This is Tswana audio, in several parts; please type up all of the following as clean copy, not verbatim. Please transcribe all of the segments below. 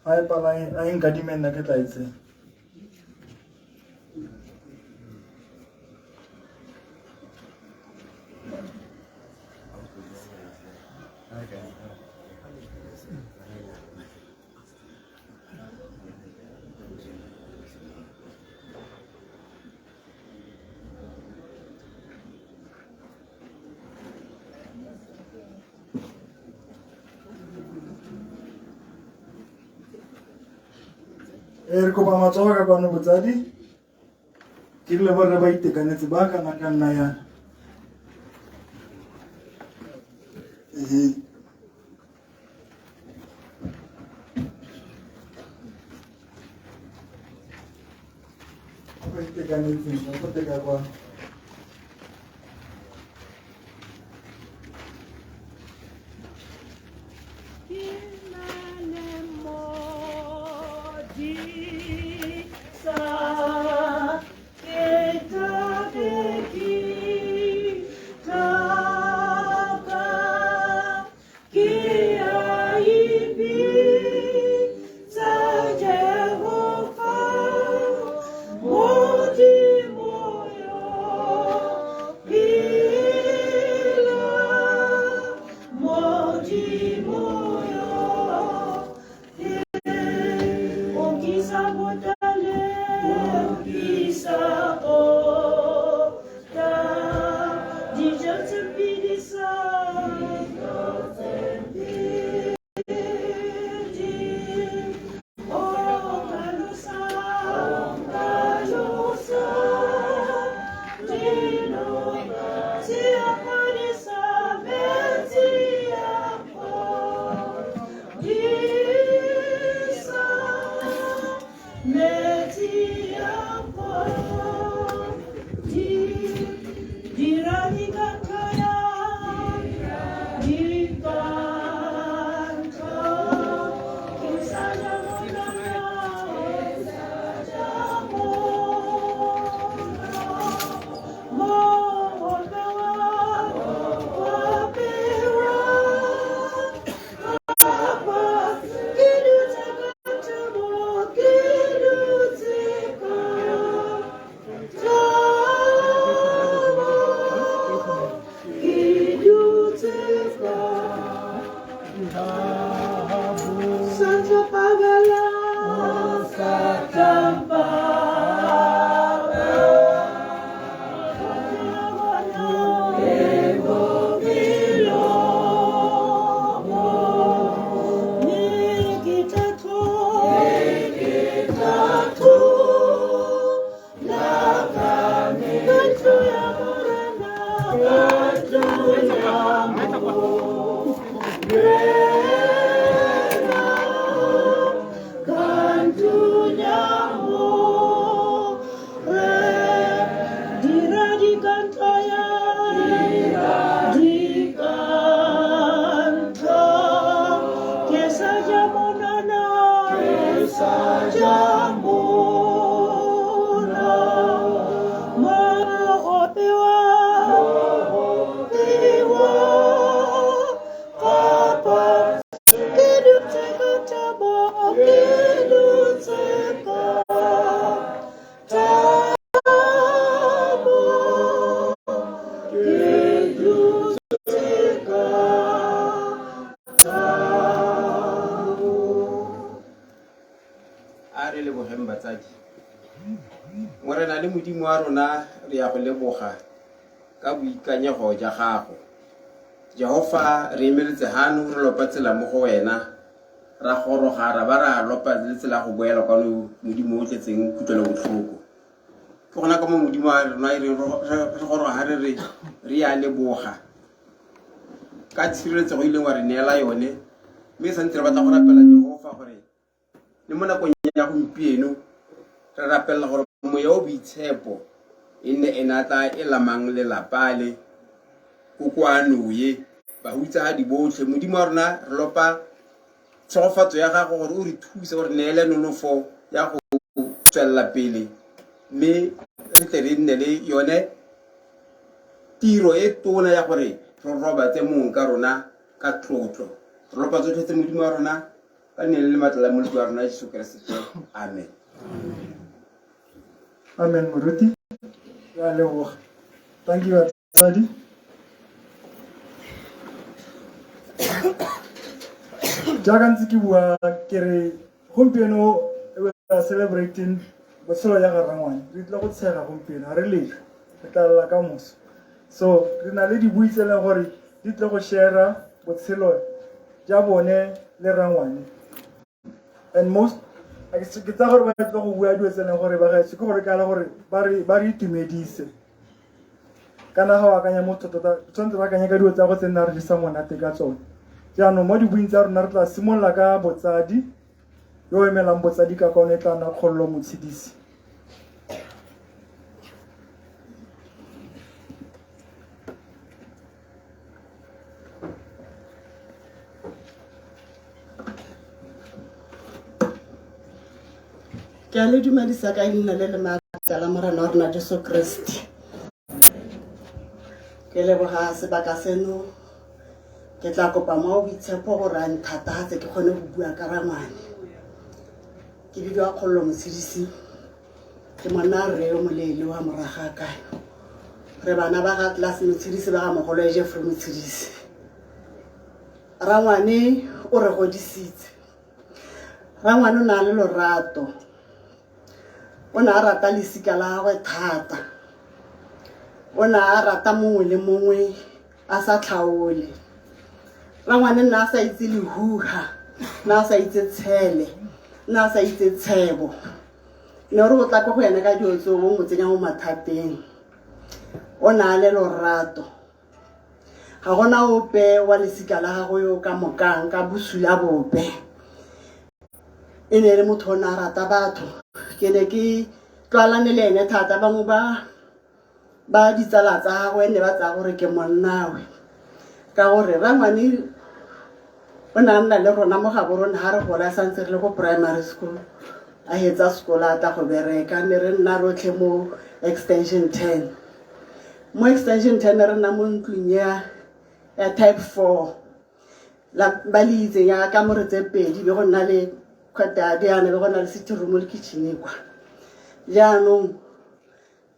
Ga e pala a e nkadime nna ke tla e tsena. E re kopa matsogo ka kwano botsadi ke rile borre ba itekanetse ba kana ka nna yana. Ehe. Ba itekanetseng ba kote ka kwano. Ke na le modisa, ke tla be ke tlhoka, ke a ipitsa Jehofa, Modimo yo phelang, Modimo yo phelang. O nkisa botaleng, o nkisa ota, dijo tse phedisang, dijo tse phedisang. O kalosa, o kalosa, dinoka tse a fodisa, metsi a fodisa, metsi a fodisa. Dira dikantlo ya, dikantlo, ke sa ja monana, ke sa ja monana, mo go bewa, wa bewa, kapa ke dutse ka thabo, ke dutse ka thabo, ke dutse ka thabo. Sa tla pabala, sa tla pabala, le bophelo bo, mme ke tla tlola, ke tla tlola ka ntlo ya Morena, ka ntlo ya Morena, ka ntlo ya Morena. Dira dikantlo ya, dira dikantlo, ke sa ja monana, ke sa ja mona, mogope wa, mogope wa kapa, ke dutse ka thabo, ke dutse ka thabo, ke dutse ka thabo. A re lebogeng batsadi. Morena le Modimo wa rona re ya go leboga ka boikanyego ja gago. Jehofa re emeletse hano re lopa tsela mo go wena, ra goroga ra ba ra lopa le tsela go boela kwano Modimo o tletseng kutlwelo botlhoko. Ke gona ka mo Modimo wa rona e reng re goroga ha re re re ya leboga ka tshireletsego ileng wa re neela yone, mme santse re batla go rapela Jehofa gore le mo nakong ya gompieno re rapelela gore moya o boitshepo e nne ene a tla e lamang lelapa le kokoano ye bahutsahadi botlhe. Modimo wa rona re lopa tshegofatso ya gago gore o re thuse, o re neele nonofo ya go tswelela pele, mme re tle re nne le yone tiro e tona ya gore re robatse mongwe ka rona ka tlotlo. Re lopa tsotlhe tse Modimo wa rona. Ka leina le le maatla la Mmoloki wa rona Jesu Keresete. Amen. Amen moruti. Re a leboga. Thank you batsadi. Jaaka ntse ke bua ke re gompieno we are celebrating botshelo ya ga rangwane. Re tlile go tshega gompieno, ga re lele. Re tla lela ka moso. So re na le dibui tse e leng gore di tle go share botshelo ja bone le rangwane. And most ke tsaya gore ba tle go bua dilo tse e leng gore ba gaetsho ke gore ka gore ba re itumedise. Kana ga o akanya motho tota tshwanetse ba akanye ka dilo tsa go tse nna re jesa monate ka tsone. Jaanong mo dibuing tsa rona re tla simolola ka botsadi, yo o emelang botsadi ka kwano e tla nna Kgololo Motshedisi. Ke a le dumedisa ka leina le le maatla la Morena wa rona Jesu Kriste. Ke leboga sebaka seno, ke tla kopa mo boitshepo gore a nthatagatse ke kgone go bua ka rangwane. Ke bidiwa Kgololo Motshedisi, ke monna rre yo moleele wa moraga kayo. Re bana ba ga Class Motshedisi ba ga mogolo Jeffrey Motshedisi. Rangwane o re godisitse. Rangwane o ne a le lorato, o ne a rata lesika la gagwe thata, o ne a rata mongwe le mongwe a sa tlhaole. Rangwane nne a sa itse lehuha, ne a sa itse tshele, ne a sa itse tshebo. Ne o re o tla ko go ene ka dilo tseo o mo tsenya mo mathateng. O ne a le lorato. Ga gona ope wa lesika la gago yo o ka mokang ka bosula bope. E ne e le motho o ne a rata batho. Ke ne ke tlwaelane le ene thata, bangwe ba ba ditsala tsa gagwe ne ba tsaya gore ke monnawe, ka gore rangwane o ne a nna le rona mo Gaborone ga re gola, santse re le ko primary school. A hetsa sekolo a tla go bereka, ne re nna rotlhe mo extension 10. Mo extension 10 re nna mo ntlong ya type 4 la ba le itseng ya kamore tse pedi, be go nna le courtyard yana, be go nna le sitting room le kitchen kwa. Jaanong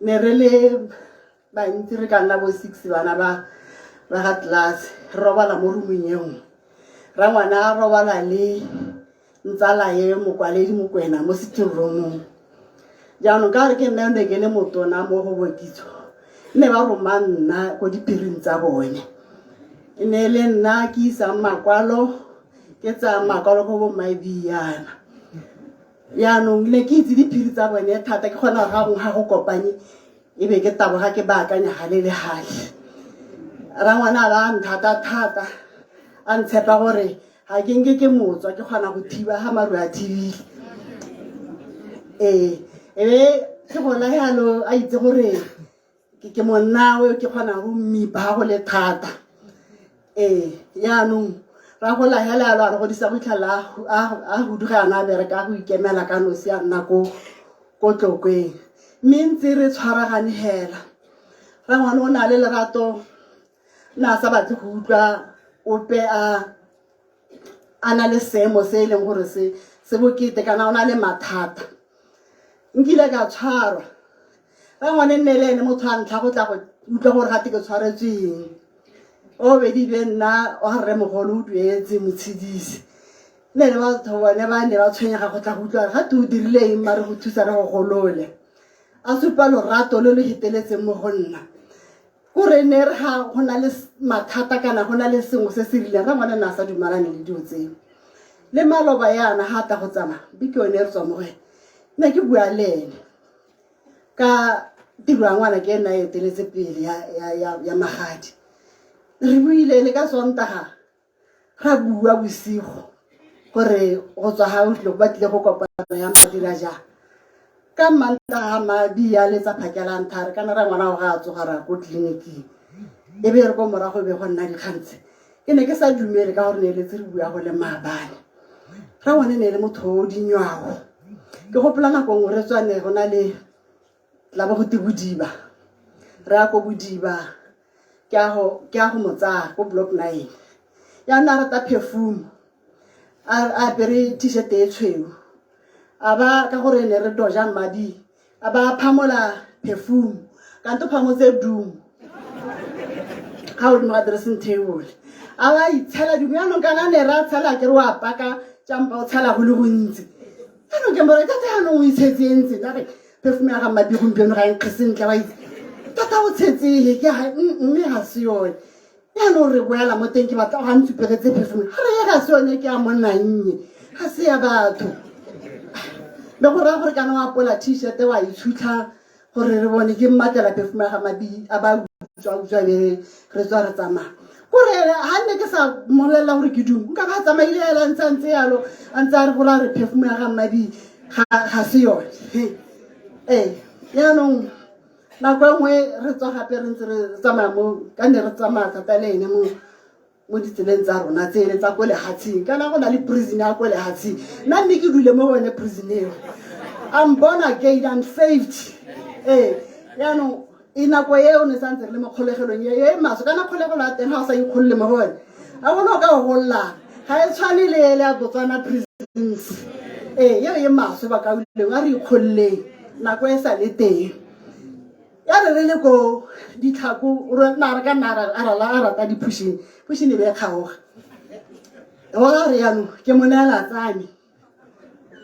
ne re le bantsi, re ka nna bo 6 bana ba ga class, re robala mo roomong e nngwe. Rangwana a robala le ntsala e mokwaledi Mokwena mo sitting roomong. Jaanong ka gore ke nna ne ke le motona mo go bokitso, ne ba roma nna ko diphiring tsa bone. E ne le nna ke isang makwalo, ke tsayang makwalo ko bo Maibiana. Jaanong ne ke itse diphiri tsa bone thata, ke kgona ga gongwe ga go kopanye e be ke taboga ke baakanya gale le gale. Rangwana a ba nthata thata, a ntshepa gore ga ke nke ke motswa, ke kgona go thiba ga maru a thibile. Ee, e be ke gola yalo, a itse gore ke monnawe, ke kgona go mmipa go le thata. Ee, jaanong ra gola hela yalo, a re godisa go itlhela a huduga yana, a bereka go ikemela ka nosi, a nna ko Tlokweng. Mme ntse re tshwaragane hela. Rangwane o na le lerato, ne a sa batle go utlwa ope a na le seemo se e leng gore se bokete kana o na le mathata. Nkile ka tshwarwa, rangwane nne le ene motho a ntlha go tla go utlwa gore gate ke tshwaretswe eng. O bedi be nna wa rremogolo o duetse Motshedisi, ne le batho bone ba ne ba tshwenyega go tla go utlwa gate o dirile eng, mare go thusa re go golole. A supa lorato lo lo feteletseng mo go nna. Kore ne re ga go na le mathata kana go na le sengwe se se rileng, rangwane ne a sa dumalane le dilo tseo. Le maloba yana ga a tla go tsamaya, be ke yone e re tswa mo go ene, ne ke bua le ene ka tiro ya ngwana ke ena e eteletse pele ya magadi. Re buile le ka Sontaga, ra bua bosigo gore go tswa ga o ba tlile go kopana ya madira jang. Ka Mantaga madi a letsa phakela nthare kana ra ngwana wa ga a tsoga ra ko tleliniking, e be re ko morago e be go nna dikgang tse. Ke ne ke sa dumele ka gore ne letse re bua go le maabane. Rangwane ne e le motho o dinywao. Ke gopola nako nngwe re tswane go na le tla bo go te Bodiba, re ya ko Bodiba, ke a go mo tsaya ko block 9. Ya nna rata perfume. A apere t-shirt e tshweu, a ba ka gore ne re doja madi, a ba phamola perfume, kante o phamotse dumo ga godimo ga dressing table, a ba itshela dumo. Yaanong kana ne ra tshela, ke re wa paka jampa, o tshela go le gontsi. Yaanong ke mbore tata, yaanong o itshetse e ntse nare perfume ya ga mmabi gompieno ga e nkge sentle, wa itse tata o tshetsege ke mme ga se yone. Yaanong re boela mo teng, ke batla ga ntsupegetse perfume, ga re ye ga se yone, ke ya monnannye, ga se ya batho. Be go raya gore kana wa apola t-shirt wa itshutlha gore re bone ke mmatlela perfume ya ga mabi, a ba utswa utswa, be re tswa re tsamaya. Kore ga nne ke sa mmolelela gore ke dumo, nka ba tsamaile ela ntse a ntse yalo, a ntse a re gore a re perfume ya ga mmabi ga se yone. Ee, yaanong nako e nngwe re tswa gape re ntse re tsamaya mo, ka ne re tsamaya thata le ene mo ditseleng tsa rona tsele tsa ko lehatsheng, kana go na le prison ya ko lehatsheng, nna mme ke dule mo go yone prison eo. I'm born again, I'm saved. Ee, yaanong e nako eo ne santse re le mo kgolegelong e e maswe, kana kgolegelo ya teng ga o sa ikgolole mo go yone, a bone o ka go gololang, ga e tshwane le ele ya Botswana prisons. Ee, eo e maswe bakauleng, a re ikgololeng nako e sa le teng. Ya re re le ko ditlhako, na re ka nna a rata diphušeng, phušeng e be e kgaoga wa re yaanong ke mo neela tsame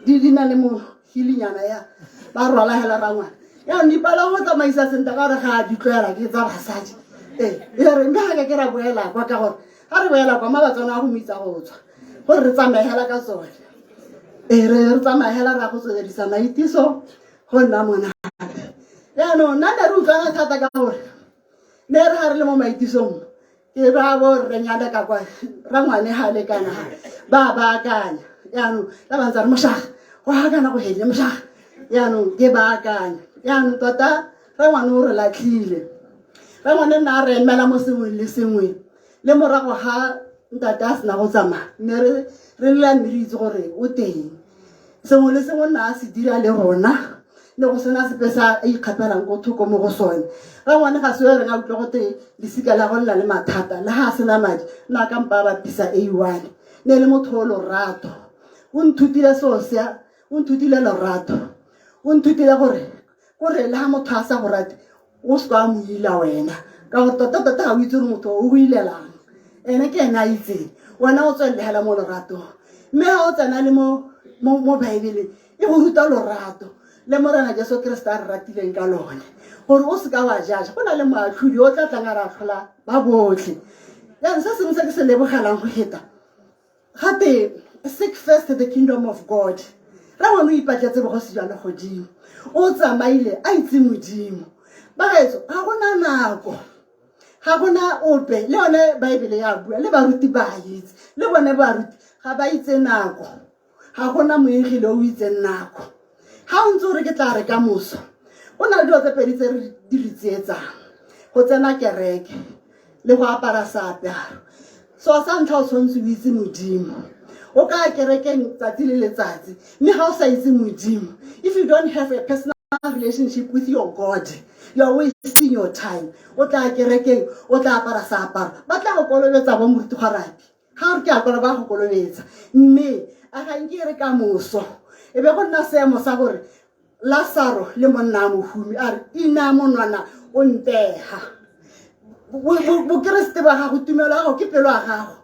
di na le mo hilinyana ya ba rwala hela rangwana. Yaanong dipalangwa go tsamaisa sentle ka gore ga a di tlwaela ke tsa basadi. Ee, e re mme ga ka ke ra boela kwa, ka gore ga re boela kwa ma Batswana a go mitsa go tswa gore re tsamaye hela ka tsone. Ee, re tsamaye hela ra go tsweledisa maitiso go nna monate. Yaanong nna ne re utlwana thata ka gore ne re ga re le mo maitisong, ke ba bo rrenyana ka kwa rangwane ga le kana ba baakanya. Yaanong la ba ntse re mošaga go ga kana go hedile mošaga, yaanong ke baakanya. Yaanong tota rangwane o re latlhile, rangwane nna a re emela mo sengweng le sengweng, le morago ga ntate a sena go tsamaya ne re lela, mme re itse gore o teng. Sengwe le sengwe nna a se dira le rona, le go sena sepe sa a ikgapelang ko thoko mo go sone. Rangwane ga se o reng a utlwa gote lesika la go nna le mathata, le ga a sena madi nna ka mpa a bapisa a one. Ne le motho o lorato, o nthutile seo sea, o nthutile lorato, o nthutile gore kore le ga motho a sa go rate o se ka mo ila wena, ka gore tota tota ga o itse gore motho o go ilelang ene, ke ene a itseng. Wena o tswelele hela mo loratong, mme ga o tsena le mo Baebeleng e go ruta lorato le Morena Jesu Keresete a re ratileng ka lone, gore o seka wa jaja, go na le moatlhodi o tla tlang a re atlhola ba botlhe. Jaanong se sengwe se ke se lebogelang go feta gape, seek first the kingdom of God. Rangwane o ipatletse bogosi jwa legodimo, o tsamaile a itse Modimo. Bagaetso, ga gona nako, ga gona ope, le yone Baebele ya bua, le baruti ba itse, le bone baruti ga ba itse nako. Ga gona moengele o itseng nako. Ga o ntse o re ke tla re ka moso, go na le dilo tse pedi tse re di re tsietsang: go tsena kereke le go apara seaparo. So sa ntlha, o tshwanetse o itse Modimo. O ka ya kerekeng tsatsi le letsatsi, mme ga o sa itse Modimo, if you don't have a personal relationship with your God, you are wasting your time. O tla kerekeng, o tla apara seaparo, ba tla go kolobetsa bo moruti gwa rapi, ga gore ke a kola ba go kolobetsa, mme a ga nke e re ka moso e be go nna seemo sa gore Lasaro le monna a mohumi a re ina monwana o ntega. Bokeresete ba gago, tumelo ya gago ke pelo ya gago.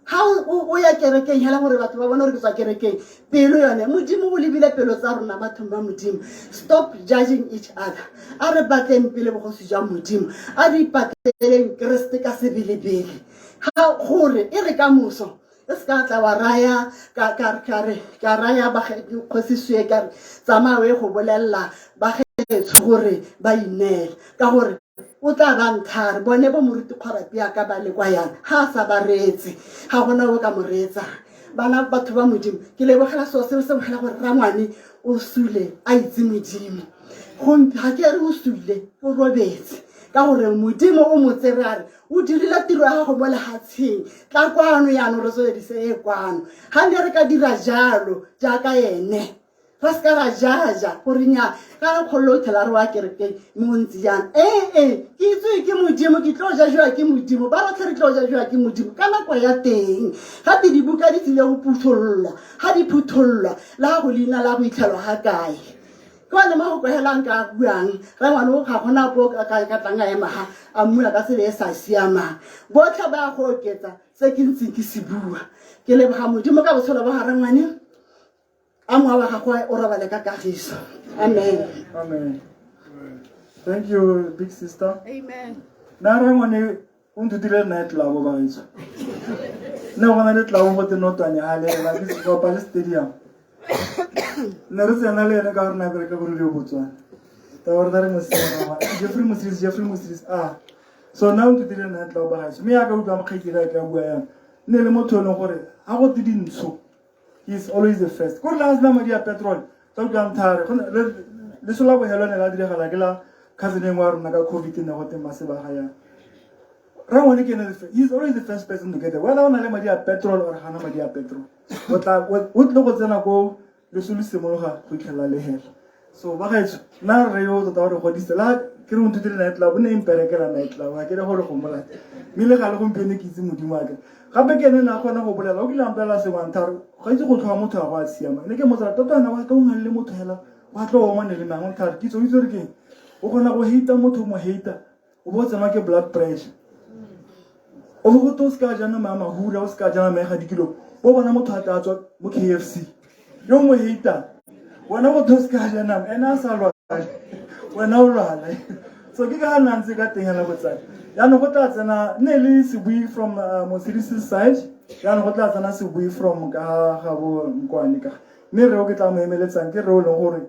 Ga o ya kerekeng hela gore batho ba bone gore ke tswa kerekeng, pelo yone Modimo o lebile pelo tsa rona. Bathong ba Modimo, stop judging each other. A re batleng pele bogosi jwa Modimo, a re ipatleleng Keresete ka sebelebele, ga gore e re ka moso e se ka tla wa raya ka raya kgosi Sue ka re tsamaya o ye go bolelela bagaetsho gore ba ineele, ka gore o tla ba nthare bone bo moruti kgwarapi ya ka ba le kwa yana ga a sa ba reetse, ga gona o ka mo reetsang. Bana batho ba Modimo, ke lebogela seo se se bogela gore rangwane o sule a itse Modimo. Ga ke re o sule, o robetse, ka gore Modimo o mo tsere a re o dirile tiro ya gago mo lehatsheng, tla kwano yaanong re tsweledise e kwano. Ga ne re ka dira jalo jaaka ene. Ra se ka ra jaja gore nya ka kgololo o thela re wa kerekeng mme o ntse jang. Ee, ke itsewe ke Modimo, ke tlo jajiwa ke Modimo, ba rotlhe re tlo jajiwa ke Modimo ka nako ya teng. Gape dibuka di tsile go phuthololwa, ga di phuthololwa la gago leina la go itlhelwa ga kae? Ke one mo go kwegelang ka buang rangwane o ga gona po ka tlang a ema ga a mmua ka tsela e sa siamang. Botlhe ba go oketsa se ke ntseng ke se bua. Ke leboga Modimo ka botshelo ba ga rangwane. A mowa wa gagwe o robale ka kagiso. Amen. Amen. Thank you, big sister. Amen. Na rangwane o nthutile night club ba gaetsho. Ne go na le club go te notwane a le la ke kopa le stadium. Ne re tsena le ene ka gore na bereka ko Radio Botswana. Ta gore re mosira Jeffrey Mosirisi, Jeffrey Mosirisi. Ah. So na o nthutile night club ba gaetsho. Mme ya ka utlwa mokgaitsedi a ka bua yana. Ne le motho e leng gore ha go te dintsho he is always the first. Ko re la sena madi a petrol tsa utlwang thare le sola bohelo ne la diragala ke la cousin engwe wa rona ka COVID ne go teng masebaga yang. Rangwane ke ene, he is always the first person to get there. Whether o na le madi a petrol or gana madi a petrol. O tla o tle go tsena ko leso le simologa go itlhela le hela. So ba gaetsho nna rre yo tota gore godise la ke re o nthutile night club o ne imperekela night club ga ke re gore go molate mme le gale gompieno ke itse Modimo wa ka. Gape ke ene ne a kgona go bolela o kile a mpolelela sengwe a nthare ga itse go tlhoa motho ga go a siama ne ke motsala tota wena wa ka o nganle motho hela wa tlo omane le mang o nthare kitso o itse gore keng o kgona go hate motho o mo hate o bo tsenwa ke blood pressure o bo go to o se ka ja nama ya mahura o se ka ja nama ya ga dikilo o bona motho a tla tswa mo KFC yo mo hatang wena go to o se ka ja nama ene a sa lwale wena o lwale so ke ka ga nna ntse ka teng hela botsadi jaanong go tla tsena nne le sebui from Mosirisi side jaanong go tla tsena sebui from ka ga bo Nkwane ka mme re o ke tla mo emeletsang ke re o leng gore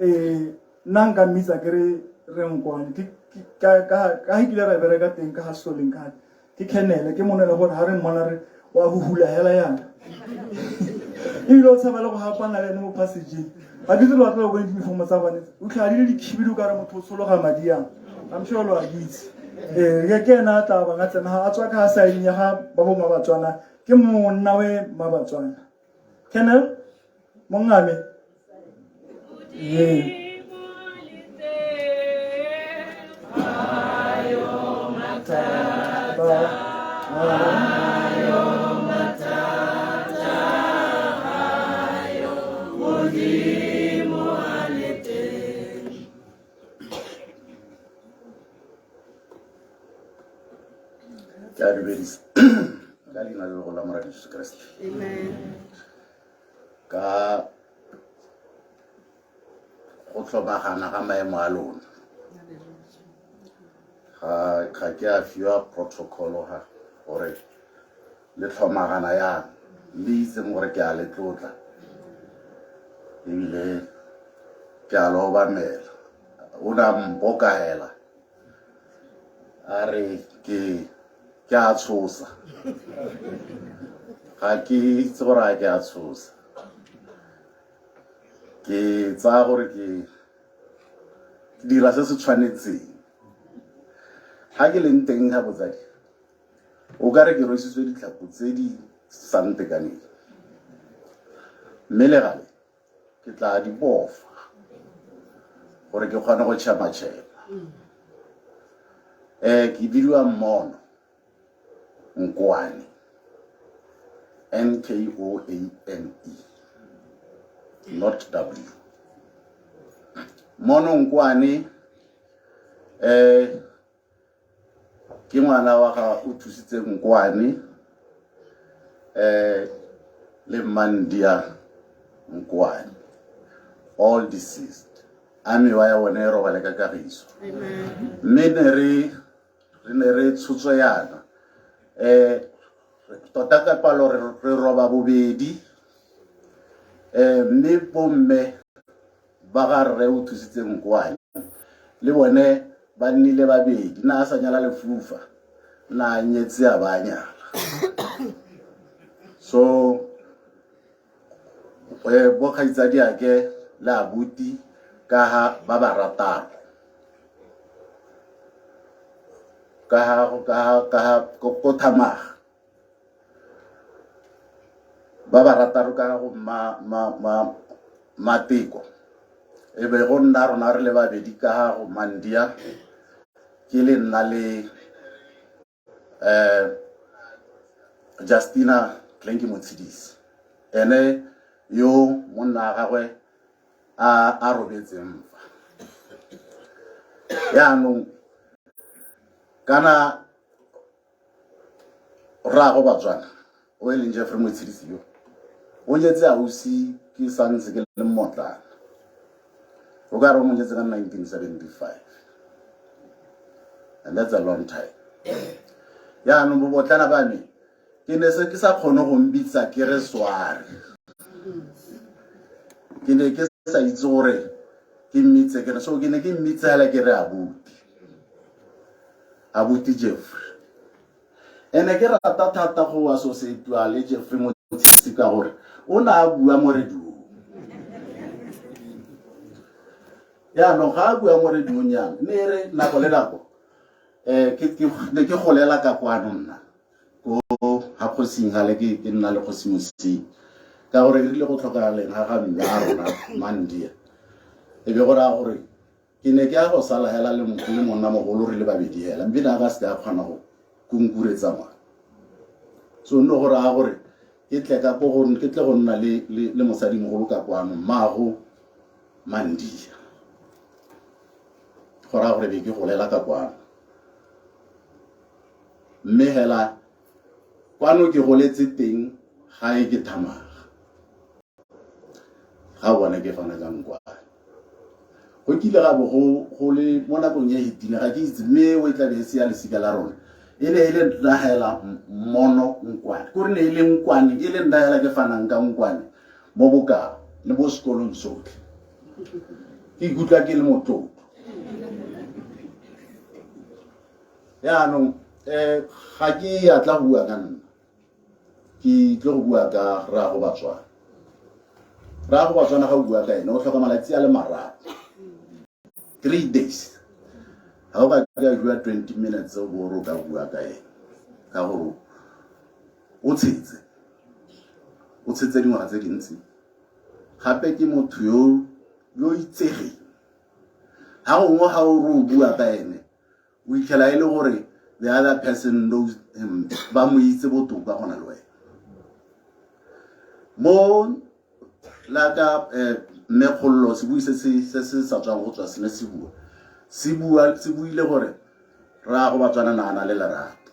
eh nna nka mmitsa ke re re Nkwane ka ga kile ra bereka teng ka ga soleng ka ke khenele ke mone le gore ga re mmona re wa huhula hela yana ebile o tshaba le go gapana le ene mo passageng ga ke tselo batla bone dinifomo tsa bone o tlha di le dikhibidu ka re motho o tshologa madi yang I'm sure lo a itse ee ke ena a tla bang a tsena a tswa ka ga saeng ya ga ba bo Mabatswana ke monna we Mabatswana Colonel mongame ee Ke a dumedisa ka leina le legolo la Morena Jesu Kriste. Ka go tlhomagana ga maemo a lona ga ke a fiwa protocol ga gore le tlhomagana yang mme itseng gore ke a le tlotla ebile ke a le obamela. O ne a mpokaela a re ke ke a tshosa ga ke itse gore a ke a tshosa ke tsaya gore ke dira se se tshwanetseng ga ke leng teng ga botsadi o ka re ke rwesitswe ditlhako tse di sa ntekaneng mme le gale ke tla di bofa gore ke kgone go tšhema-tšhema. Ke bidiwa Mmono Nkoane, N K O A N E, not W. Mmono Nkoane ke ngwana wa ga o thusitse Nkoane le Mmandia Nkoane, all deceased. A mewa ya bone e robale ka kagiso. Mme ne re re ne re tshotswe yana tota ka palo re roba bobedi mme bomme ba ga rre o thusitse Nkoane le bone ba nnile babedi na a sa nyala lefufa na a nyetse a ba nyala so bo kgaitsadiake le abuti ka ha ba ba rataro ka ha ko Thamaga ba ba rataro ka go ma ma ma Mateko e be go nna rona re le babedi ka go Mandia ke le nna le Justina Tlenki Motshidisi ene yo monna wa gagwe a robetseng fa. Yaanong kana rraago Batswana o e leng Jeffrey Motshidisi yo o nyetse ausi ke santse ke le mmotlana, o ka re o mo nyetse ka 1975, and that's a long time. Yaanong bobotlana ba me ke ne se ke sa kgone go mbitsa ke re sware, ke ne ke sa itse gore ke mmitse ke re, so ke ne ke mmitse hela ke re abuti, abuti Jeffrey. Ene ke rata thata go associate-wa le Jeffrey Motshidisi ka gore o ne a bua mo radiong. Yaanong ga a bua mo radiong yana, ne e re nako le nako ne ke golela ka kwano nna ko ga kgosing gale ke nna le kgosi Mosing, ka gore e rile go tlhokagaleng ga ga mme a rona Mandia, e be go raya gore ke ne ke ya go sala hela le monna mogolo re le babedi hela, mme ne a ka seke a kgona go kunkuretsa ngwana. So nne go raya gore ke tle ka ko go, ke tle go nna le mosadimogolo ka kwano mmaago Mandia, go raya gore be ke golela ka kwano. Mme hela kwano ke goletse teng ga e ke thamaga ga bone ke fana ka nkwane. Go kile ga bo go le mo nakong e fetileng, ga ke itse mme o e tla be e se ya lesika la rona, e ne e le nna hela mono nkwane, kore ne e le nkwane, e le nna hela ke fanang ka nkwane mo bokao le mo sekolong sotlhe. Ke ikutlwa ke le motlotlo. Yaanong ga ke a tla go bua ka nna, ke tlo go bua ka rraago Batswana. Rraago Batswana ga o bua ka ene o tlhoka malatsi a le mararo, 3 days. Ga o ka ke bua 20 minutes o bo o ka bua ka ene, ka gore o tshetse, o tshetse dingwaga tse dintsi. Gape ke motho yo itsegeng. Ga gongwe ga o re o bua ka ene, o itlhela e le gore the other person knows him, ba mo itse botoka go na le wena. Mo la ka mme Kgololo sebui se se sa tswang go tswa se ne se bua, se bua se buile gore rraago Batswana na na le lerato.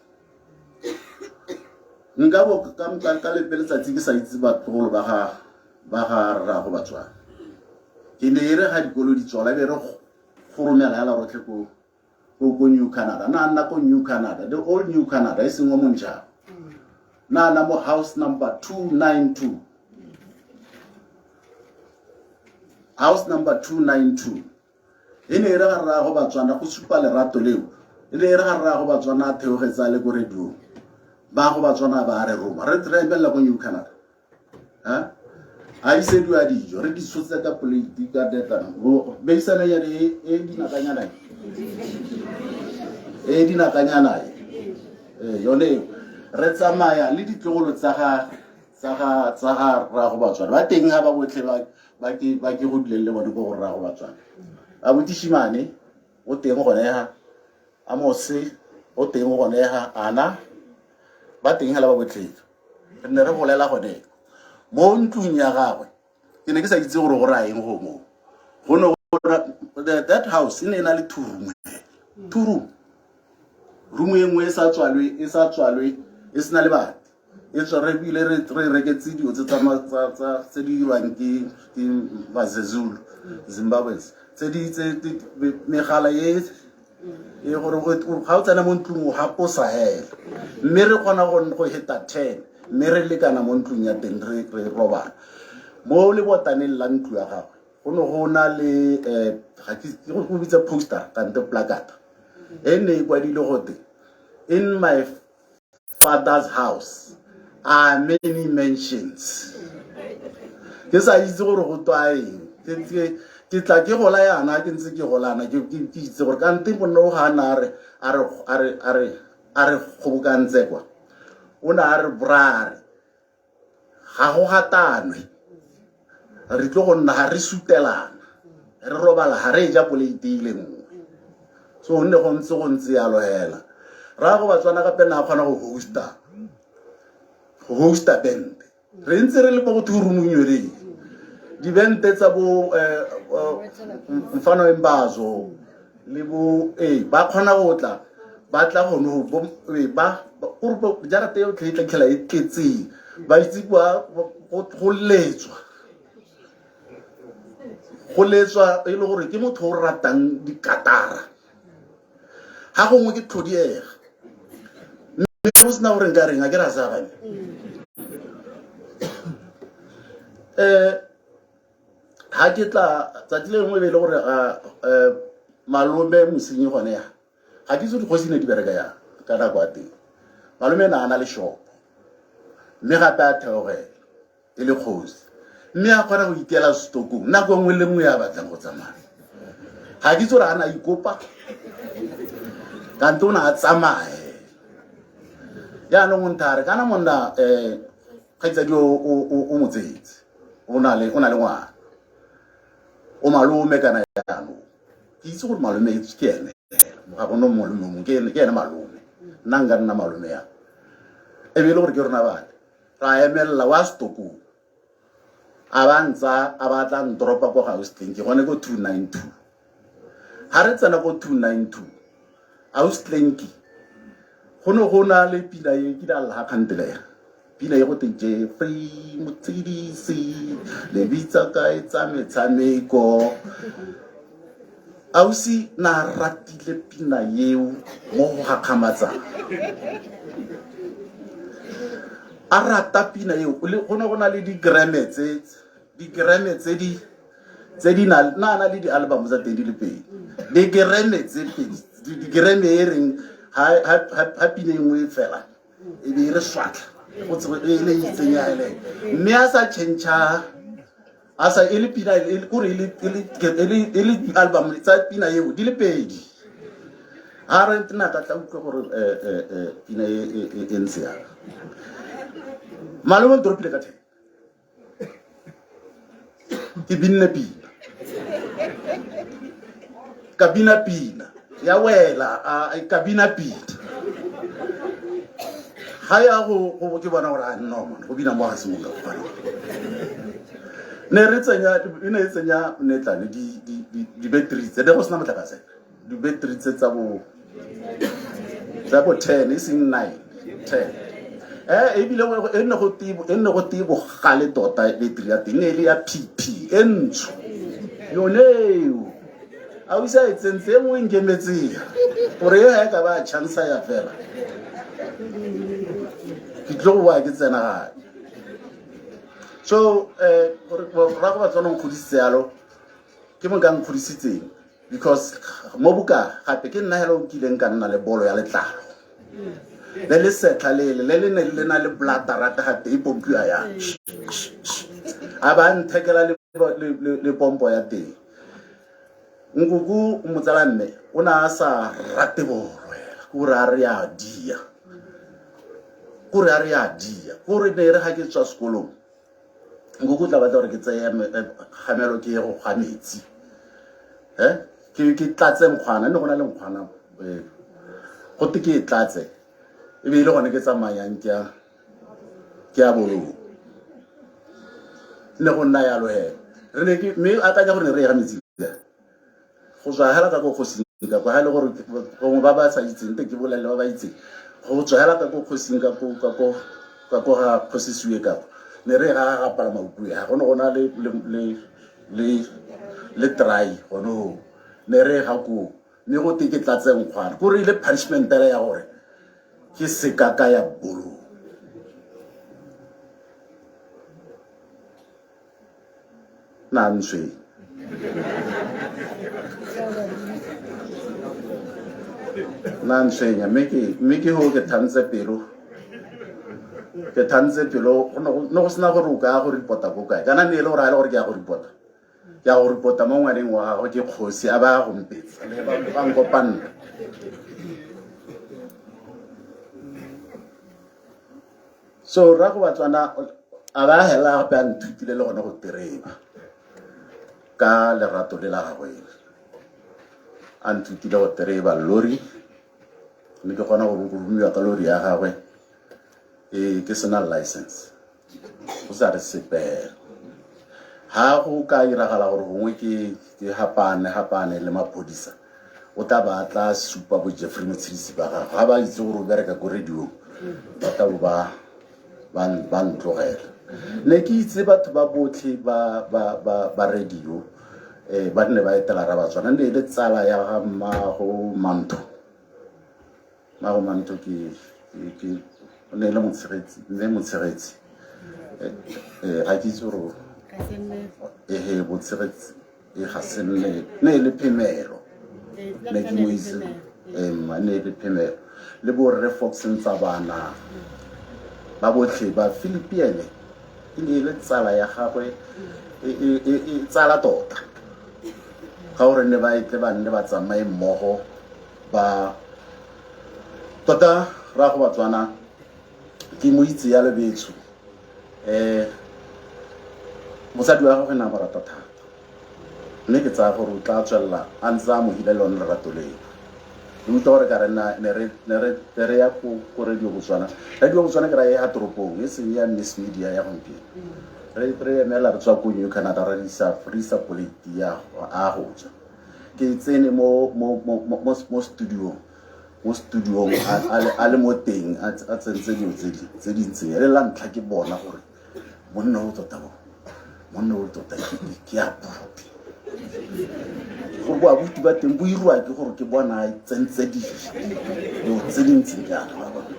Nka bo ka lepe letsatsi ke sa itse batlogolo ba ga rraago Batswana. Ke ne e re ga dikolo di tswala be re goromela hela rotlhe ko New Canada. Na nna ko New Canada, the old New Canada, e seng o montšha. Na nna mo house number 292. House number 292. E ne e re ga rraago Batswana go supa lerato leo. E ne e re ga rraago Batswana a theogetsa le ko radiong. Ba go Batswana ba re roma. Re emelela ko New Canada. Ha? A isediwa dijo, re di tshotse ka plate ka detana. Beisana ya e e dinakanyana e. E dinakanyana e. Yone eo. Re tsamaya le ditlogolo tsa ga rraago Batswana. Ba teng ga ba botlhe ba ke go dileng le bone ko go rraago Batswana. Abuti Shimane o teng gone ha, Amose o teng gone ha, Ana ba teng hela ba botlhe. Re ne re golela gone mo ntlong ya gagwe. Ke ne ke sa itse gore go raya eng go moo. Go ne go that house e ne e na le two room. Two room. Room e nngwe e sa tswalwe, e sa tswalwe, e sena le batho. E tswa re bile re reketse dilo tse tsa tse di dirwang ke Mazezulu, Zimbabweans. Tse di tse megala e e gore ga o tsena mo ntlong o haposa hela. Mme re kgona go heta 10, mme re lekana mo ntlong ya teng re robala. Mo lebotaneng la ntlo ya gagwe go ne go na le ga ke go bitsa poster kante placard e ne e kwadile gote, in my father's house are many mansions. Ke sa itse gore go twa eng. Ke tla ke gola yana, ke ntse ke golana, ke itse gore kante monna o ga a na a re kgobokantse kwa. O ne a re brare ga go gatanwe. Re tlo go nna ga re sutelana, re robala ga re ja poleite e le nngwe. So nne go ntse go ntse yalo hela. Rrago Batswana gape na kgona go hosta, go hosta band. Re ntse re le mo go two roomong yone. Dibente tsa bo Mfano Embazo le bo ba kgona go tla, ba tla gone go bo ba gore jarata e tlhe e tla tlhela e tletseng. Ba itse kwa go letswa. Go letswa e le gore ke motho o ratang dikatara. Ga gongwe ke tlhodiega. Mme go sena gore nka reng, a ke ra sa bane. Ha ke tla tsatsi le lengwe e be e le gore malome mosenyi gone ya. Ga ke itse dikgosi ne di bereka yang ka nako ya teng. Malome na a na le shop. Mme gape a theogela e le kgosi. Mme a kgona go ikela stokong nako nngwe le nngwe ya batlang go tsamaya. Ga ke itse gore a na ikopa kante o ne a tsamaye. Jaanong o nthare kana monna kgaitsadi o mo tsetse, o na le ngwana, o malome kana jaanong. Ke itse gore malome ke ene, ga gona malome mongwe, ke ene malome. Nna nka nna malome yang. E be e le gore ke rona bale ra emelela wa stokong, a ba ntsa a ba tla ntoropa ko Gauteng, ke gone ko 292. Ha re tsena ko 292 Gauteng, go ne go na le pina e ke la lla kgantele ya pina e go te Jeffrey Motshedisi le bitsa kae tsa metshameko. Ausi na ratile pina eo mo go gakgamatsang. A rata pina eo, go ne go na le digrame tse, digrame tse di, tse di na, na na le di-album tsa teng di le pedi. Digrame tse pedi, digrame e reng ha pina e nngwe e fela, e be e re swatla, go tsebe e le itseng ya ele. Mme a sa change-a, a sa e le pina e le kore e le e le e le e le album tsa pina eo di le pedi. Ha re nna ka tla utlwa gore pina e e ntse yang. Malome o ntoropile ka 10. Ke binne pina. Ka bina pina. Ya wela, ka bina pina. Ga ya go go ke bona gore a no man, go bina mo ga se mo ka kgona. Ne re tsenya, e ne e tsenya netlane di di di di battery tse, ne go sena motlakase. Di battery tse tsa bo 10 e seng 9, 10. Ebile e nne go tebo, e nne go tebo gale tota battery ya teng, e ne e le ya PP e ntsho. Yone eo. A o isa e tsentse e nngwe nkemetseng gore e ga e ka ba chance ya fela. Ke tlo go boa ke tsena gape. So gore rrago Batswana o nkgodisitse yalo, ke mo nka nkgodisitseng because mo buka gape ke nna hela o kileng ka nna le bolo ya letlalo. Le le setlha lele, le le ne le na le bladder gape e pompiwa yang. A ba nthekela le pompo ya teng. Nkoko motsala mme o ne a sa rate bolo hela, ke gore a re a dia. Kore a re a dia. Kore ne re ga ke tswa sekolong, nkoko o tla batla gore ke tseye kgamelo ke ye go ga metsi. Ke tlatse nkgwana, ne go na le nkgwana, go te ke e tlatse. E be e le gone ke tsamayang ke ya bolong. Ne go nna yalo hela. Re ne ke, mme akanya gore ne re ye ga metsi. Go tswa hela ka ko kgosing ka kwa, ha e le gore gongwe ba ba sa itseng, te ke bolelele ba ba itseng. Go tswa hela ka ko kgosing ka ko, ka ko, ka ko ga kgosi Sue ka kwa. Ne re ga ga pala maukue, ha go ne go na le, le, le, le, le try gone ho. Ne re ga ko, mme go te ke tlatse nkgwana. Kore ile punishment fela ya gore ke seka ka ya bolong. Na ntshweng. Na ntshwenya, mme ke ho ke thantse pelo. Ke thantse pelo, go ne go sena gore o ka ya go report-a ko kae. Kana ne e le gore ha e le gore ke ya go report-a. Ke ya go report-a mo ngwaneng wa gagwe ke kgosi, a ba a go mpetsa, le ba nkopanna. So rrago Batswana a ba hela gape a nthutile le gone go tereba. Ka lerato le la gagwe a nthutile go tereba lori, mme ke kgona go romiwa ka lori ya gagwe e ke sena license, go sa re sepela. Ha go ka iragala gore gongwe ke hapane le maphodisa, o tla ba tla supa bo Jeffrey Motshedisi ba gagwe. Ga ba itse gore o bereka ko radiong, ba tla bo ba ntlogela. Ne ke itse batho ba botlhe ba radio, ba nne ba etela ra Batswana. Ne e le tsala ya ga mmago Mantho. Mmago Mantho ke o ne e le motshegetsi, mme motshegetsi. Ga ke itse gore ehe botshegetsi e ga se nne, ne e le phemelo. Ne ke mo itse, mma, ne e le phemelo. Le borre Fox Ntsabana ba botlhe ba Philippine, e ne e le tsala ya gagwe, e tsala tota. Ga gore ne ba etle ba nne ba tsamaye mmogo ba tota ra go Batswana ke mo itse ya lebetsho. Mosadi wa gagwe ne a mo rata thata, mme ke tsaya gore o tla tswelela a ntse a amohile lone lerato leo. Ke utlwa gore ka re na, ne re, ne re, ne re ya ko, ko Radio Botswana. Radio Botswana ke ra e ya toropong, e seng ya Miss Media ya gompieno. Re emela re tswa ko New Canada, re isa, re isa plate ya a go ja. Ke tsene mo, mo, mo, mo, mo, mo studio, mo studiong, a le mo teng, a tsentse dilo tse di, tse di ntseng. E le la ntlha ke bona gore monna o tota bo, monna o tota ke a buti. Gore bo abuti ba teng bo irwa ke gore ke bona a tsentse dilo tse di ntseng jaana, wa bona.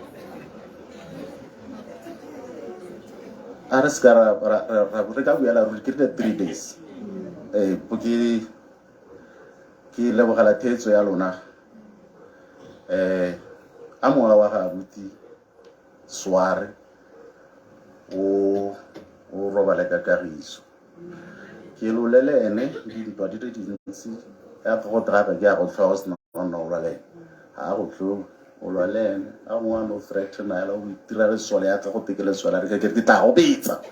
A re seka re ka buela ruri, ke rile 3 days. Ke lebogela theetso ya lona. A mowa wa ga abuti Sware o robale ka kagiso. Ke lolele ene dintwa di le dintsi, ya go drive ke ya go tlhoa o sena go nna o lwa le ene. Ha go tlhoe o lwa le ene, a gongwe a no threaten a o itira lesole ya ka go teke lesole, a re ke tla go betsa.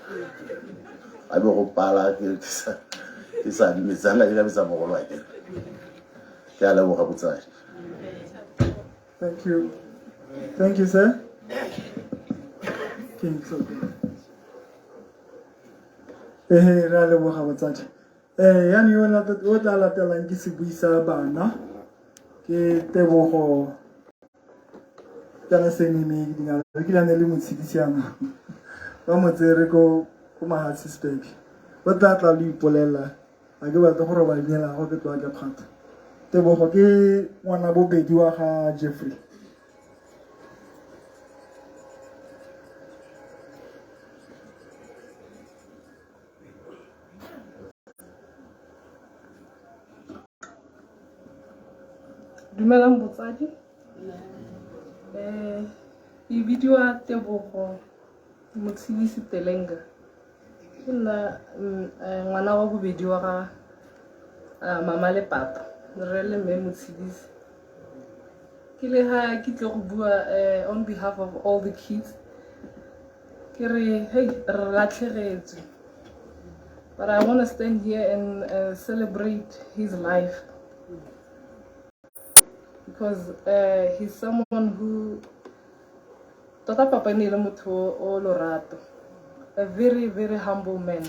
A be go pala ke sa dumetsang ka ke ka betsa mogolo wa ke. Ke a leboga botsadi. Thank you. Thank you, sir. King Ehe, re a leboga botsadi. Yani yo o tla latelang ke sebui sa bana, ke Tebogo kana senene dingalo ke lane le motshedisi yana ba mo tsere ko Mahatsisburg. O tla tla le ipolela, ga ke batle go roba leina la gagwe, ke tloga ke kgwatha. Tebogo ke ngwana bobedi wa ga Jeffrey. Dumelang botsadi. Ke bidiwa Tebogo Motshedisi Telenga. Ke nna ngwana wa bobedi wa ga mama le papa, rre le mme Motshedisi. Ke le ha ke tle go bua on behalf of all the kids. Ke re, hey, re latlhegetswe. But I want to stand here and celebrate his life. Because he's someone who tota papa ne le motho o lorato, a very, very humble man.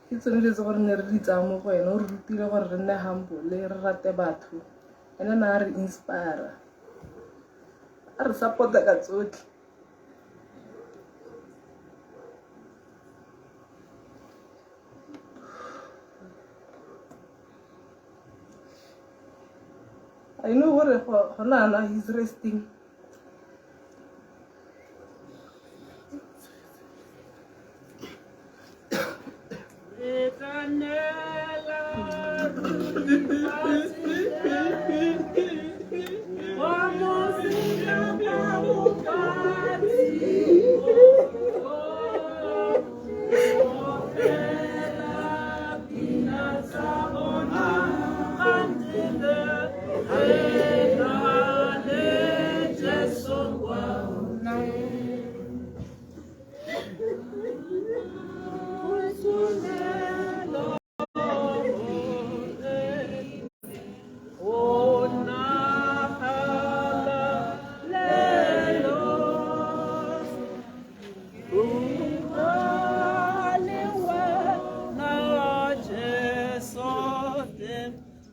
Ke tsone dilo tse gore ne re di tsaya mo go ene, o re rutile gore re nne humble, re rate batho. Ene na re inspire, a re support-a ka tsotlhe. I know gore gona ana he's resting.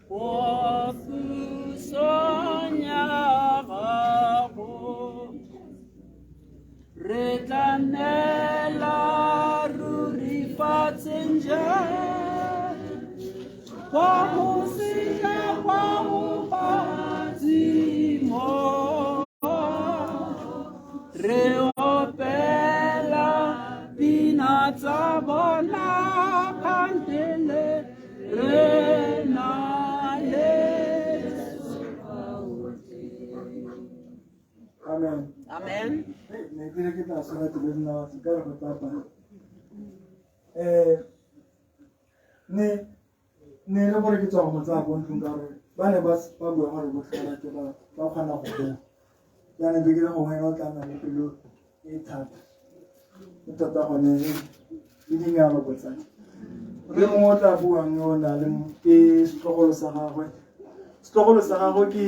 Kwa pusong ya gago. Re tla nnela ruri fatsheng jang, kwa moseja kwa bophadzimo. Re opela pina tsa bona kgantele re na le Amen. Amen. Ne ke re ke tla tshwara pelo nna se ka re go tapa. Ne ne le gore ke tswa go mo tsaya ko ntlong ka gore ba ne ba bua gore botlhe ba ke ba kgona go bua. Jaanong be ke re gongwe ene o tla nna le pelo e thata. E tota gone e dingalo botsadi. Re mongwe o tla buang yo o na le ke setlogolo sa gagwe. Setlogolo sa gagwe ke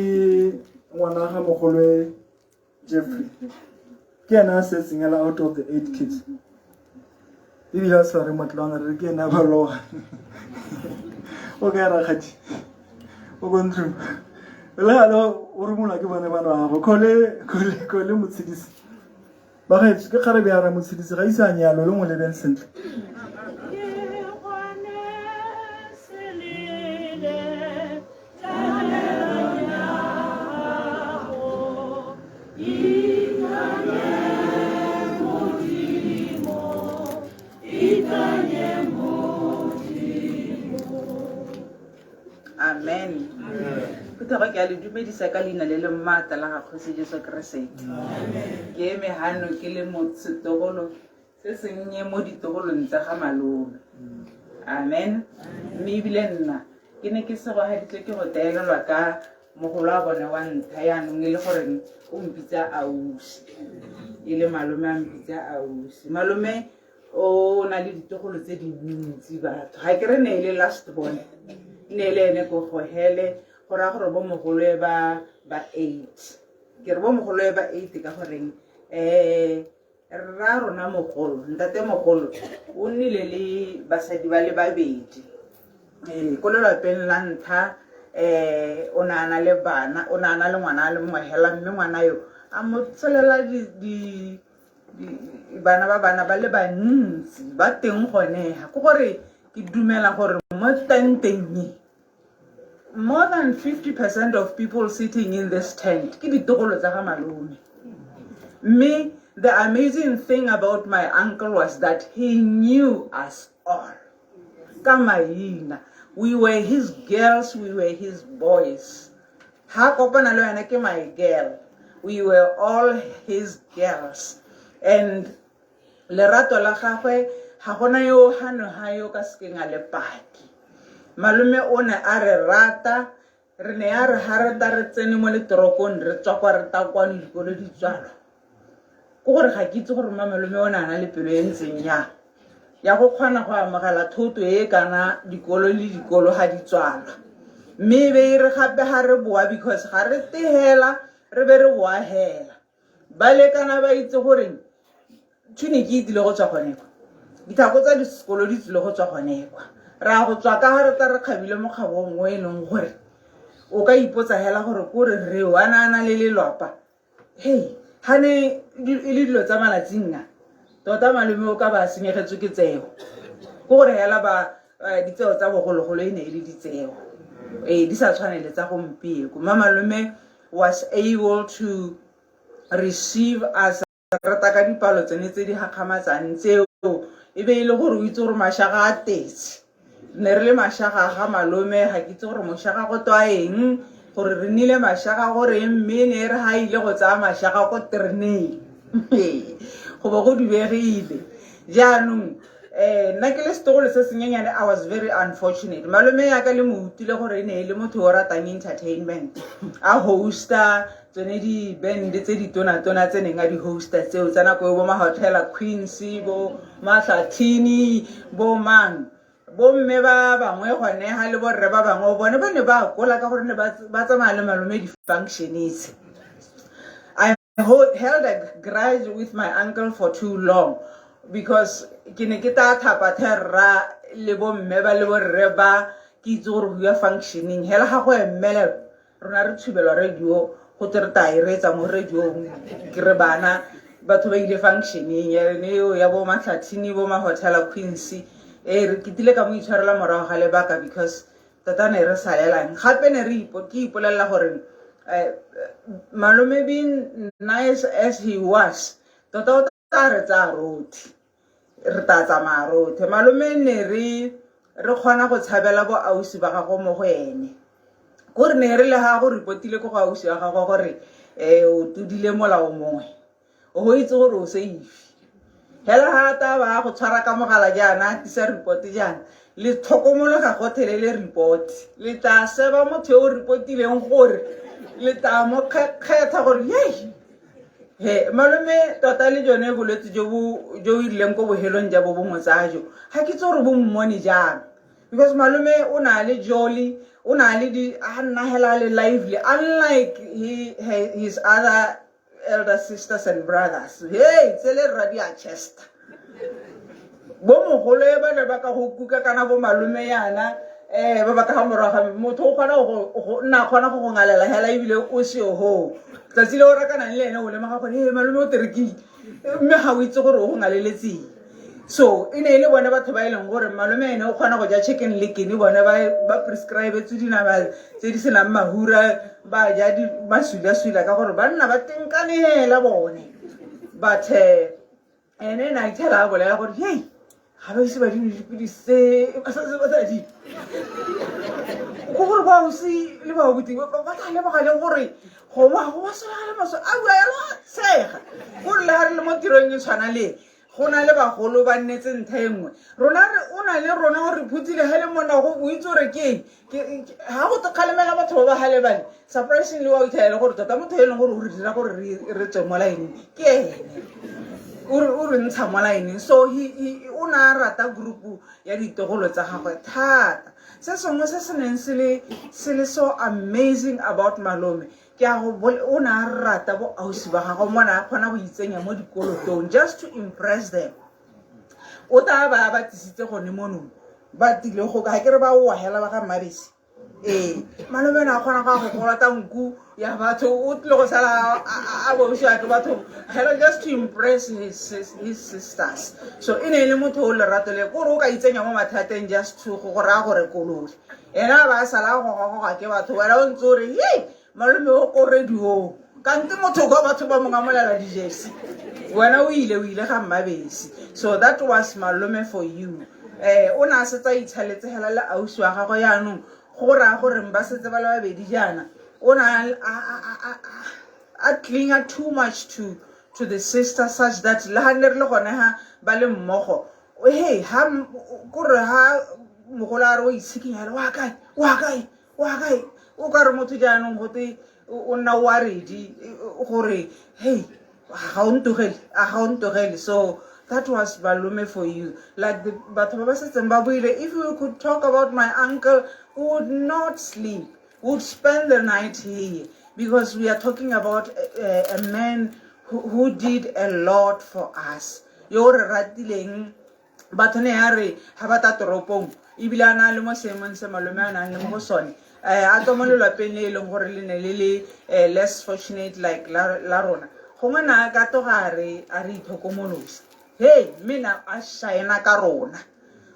ngwana ga mogolwe Jeffrey. Ke ena a setseng ela out of the 8 kids. Ebile a sa re motlwana re ke ena ba loga. O kae rakgadi? O ko ntlong. Le gale o romolwa ke bone bana ba gago. Khole Motshedisi. Ba gaetsho ke kgarebe ya Ramotshedisi ga ise a nyalwe le mo lebeng sentle. Amen. Phuthego ke a le dumedisa ka leina le le maatla la ga Kgosi Jesu Keresete. Ke eme hano ke le mo setogolo se sennye mo ditogolong tsa ga malome. Amen. Mme ebile nna ke ne ke segogaditswe ke go teelelwa ka mogolo wa bone wa ntlha yaanong e le goreng o mpitsa ausi. E le malome a mpitsa ausi. Malome o na le ditogolo tse dintsi batho. Ga ke re ne e le last born. Ne e le ene ko gogele go raya gore bo mogoloe ba 8. Ke re bo mogoloe ba 8 ka goreng rra rona mogolo, ntate mogolo o nnile le basadi ba le babedi. Ko lelapeng la ntlha o ne a na le bana, o ne a na le ngwana a le mongwe hela, mme ngwana yo a mo tsholela bana ba bana ba le bantsi ba teng gone ha. Ke gore ke dumela gore mo tenteng e more than 50% of people sitting in this tent ke ditogolo tsa ga malome. Mme the amazing thing about my uncle was that he knew us all. Ka maina. We were his girls, we were his boys. Ha kopana le wena ke my girl. We were all his girls. And lerato la gagwe ga gona yo hano ha yo ka sekeng a le paki. Malome o ne a re rata, re ne ya re ha re ta re tsene mo letorokong re tswa kwa re ta kwano dikolo di tswalwa. Ke gore ga ke itse gore mma malome o ne a na le pelo e ntseng jang ya go kgona go amogela thoto e kana dikolo le dikolo ga di tswalwa. Mme e be e re gape ga re boa because ga re tehela re be re boa hela. Ba lekana ba itse gore tunic e tlile go tswa gone kwa. Ditlhako tsa disekolo di tlile go tswa gone kwa. Ra go tswa ka ga re tla re kgabile mokgabo o e leng gore o ka ipotsa hela gore ko re re wa na na le lelwapa. Hey, ha ne e le dilo tsa malatsing a tota malome o ka ba senyegetswe ke tseo. Ke gore hela ba ditseo tsa bogologolo e ne e le ditseo. Di sa tshwane le tsa gompieno. Mma malome was able to receive us rata ka dipalo tsone tse di gakgamatsang tseo e be e le gore o itse gore mashaga a tetse. Ne re le mashaga ga malome, ga ke itse gore moshaga go twa eng, gore re nnile mashaga gore mme ne re ha ile go tsaya mashaga ko tereneng. Go bo go dubegile. Jaanong nna ke le setogolo se senyenyane, I was very unfortunate. Malome ya ka le mo utlwile gore e ne e le motho o ratang entertainment. A hosta tsone di-band tse di tona-tona tse neng a di hosta tseo tsa nako e bo Mahotela Queens, bo Mahlathini, bo mang. Bo mme ba bangwe gone ha le borre ba bangwe bone ba ne ba kola ka gore ne ba tsamaya le malome di-functions. I held a grudge with my uncle for too long because ke ne ke tla thapa therra le bo mme ba le borre ba. Ke itse gore go ya functioning hela ga go emelelwa rona re tshubelwa radio go tle re ta e reetsa mo radiong ke re bana batho ba ile functioning ene eo ya bo Matlhathini bo Mahotela Queens e re ketile ka mo itshwarela morago ga lebaka because tota ne re salelang gape ne re ke ipolelela gore malome being nice as he was tota o tla re tsaya rotlhe re tla tsamaya rotlhe malome ne re re kgona go tshabela bo ausi ba gago mo go ene ko re ne re le ga go repotile ko go ausi wa gagwe gore um o todile molao mongwe o go itse gore o safe hela ga ta ba go tshwara ka mogala jaana a tisa report jaana le tlhokomologa gotlhelele report le tla seba motho yo o reportileng gore le tla mo kgetha gore yei he malome tota le jone bolwetse jo bo jo ileng ko bohelong ja bo bongwe tsa jo ga ke tse gore bo mmone jang because malome o na le jolly o na le di a nna hela le lively unlike he, his other elder sisters and brothers hey tsele rra di a chester bo mogolo e ba ne ba ka go kuka kana bo malome yana um ba ba ka ga morago ga motho o kgona go nna kgona go go ngalela hela ebile o seo hoo tsatsi le o rakanang le ene o lemoga gore e malome o terekile mme ga o itse gore o go ngaleletseng so e ne e le bone batho ba e leng gore malome ene o kgona go ja chicken le kene bone ba prescribetswe dinama tse di senang mahura ba ja masula-sula ka gore banna ba tenkanela bone but ene na ithela a bolela gore hei ga ba ise ba dino dipilisi tse ba santse ba sa di ko gore ba ausi le baobuti ba tla leboga leng gore go ba go ba solegale maswe a bua yalo a tshega gore le ga re le mo tirong e tshwana le go na le bagolo ba nnetse ntlha e nngwe rona re o na le rona o re phuthile ga le mona go o itse gore ke eng ga go kgalemela batho ba ba galebane surprisingly wa itlhela le gore tota motho e leng gore o re dira gore re tswe mo line ke ene o re ntsha mo line so o ne a rata group ya ditogolo tsa gagwe thata se sengwe se se neng se le so amazing about malome ke a go o ne a rata bo ausi ba gagwe mo ne a kgona go itsenya mo dikolotong just to impress them o tla ba ba tlisitse gone monong ba tile go ga ke re ba oa hela ba ga mmabese ee malome ne a kgona go ya go kolota nku ya batho o tlile go sala a bobosiwa ke batho hela just to impress his sisters so e ne e le motho o lerato le kore o ka itsenya mo mathateng just to go raya gore kolole ena a ba a sala a gogagoga ke batho wena o ntse o re ye malome o ko radiong kante motho kwa batho ba mo ngamolela dijesi wena o ile o ile ga mmabesi so that was malome for you eh o ne a setse a itshaletse hela le ausi wa gagwe yaanong go raya gore ba setse ba le babedi jaana o ne a clinger too much to the sister such that le ga nne re le gone ha ba le mmogo hey ha kore ha mogolo a re o itshikinyale wa kae wa kae wa kae o ka re motho jaanong gote o nna o a ready gore hey ga o ntogele a ga o ntogele so that was malome for you like the batho ba ba setseng ba buile if we could talk about my uncle we would not sleep we would spend the night here because we are talking about a man who did a lot for us yo re ratileng batho ne ya re ga ba ta toropong ebile a na le mo seemong se malome a nang le mo go sone um a tswa mo lelwapeng le e leng gore le ne le le less fortunate like la rona gongwe na ka toga a re a re itlhokomolosa hey mme na a shaena ka rona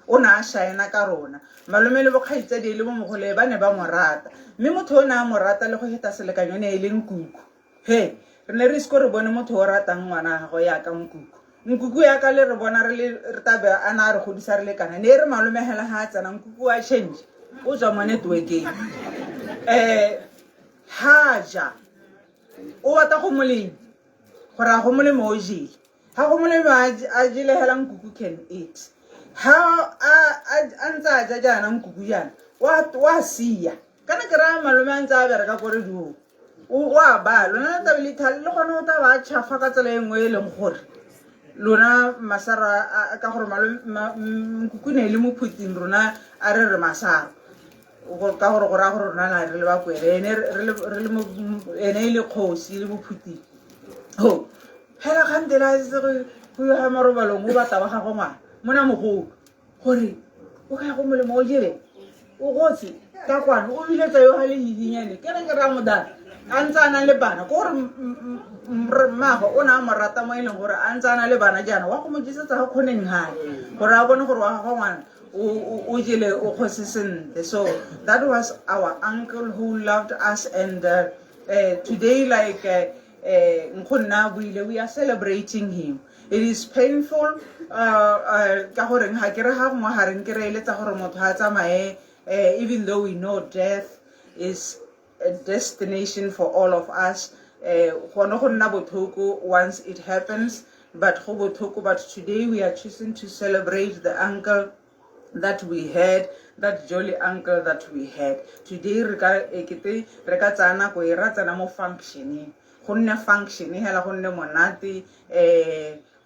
o ne a shaena ka rona malome le bokgaitsadi le bomogole ba ne ba mo rata mme motho o ne a mo rata le go heta selekanyo ne e le nkuku he re ne re ise ko re bone motho o ratang ngwana wa gagwe yaka nkuku nkuku yaka le re bona re le re tabe a na a re godisa re le kana ne e re malome hela ga a tsena nkuku wa change o tswa mo networkeng um ha ja o batla go molemo gore a go molemo o jele ga go molemo a jele hela nkuku can eat ha a ntse a ja jaana nkuku jaana wa sia kana ke raya malome a ntse a bereka ko rediong o a ba lona le tabe le ithale le gone o tla ba chafa ka tsela e nngwe e leng gore lona masaro ka gore nkuku ne e le mophuting rona a re re masaro ka gore go raya gore rona na re le bakwele ene ene e le kgosi e le mophuting ho hela kgante le a setse go ya marobalong o batla wa gagwe ngwana mona mogolo gore o ka ya go molemo o jele O gotse ka kwano, o biletsa yo ga le hihinyane. Ke reng ke raya modala, a ntse a na le bana. Ke gore mmaagwe o ne a mo rata mo e leng gore a ntse a na le bana jaana, wa go mo jesetsa ga kgoneng gae gore a bone gore wa gagwe ngwana o jele o kgosi sentle. So that was our uncle who loved us, and today, like nkgonne a buile, we are celebrating him. It is painful ka goreng ga ke re ga gongwe ga re nke re eletsa gore motho a tsamaye, even though we know death is a destination for all of us. Gone go nna botlhoko once it happens, but go botlhoko. But today we are choosing to celebrate the uncle that we had, that jolly uncle that we had. Today re ka ekete re ka tsaya nako e ra tsena mo functioneng, go nne function hela, go nne monate,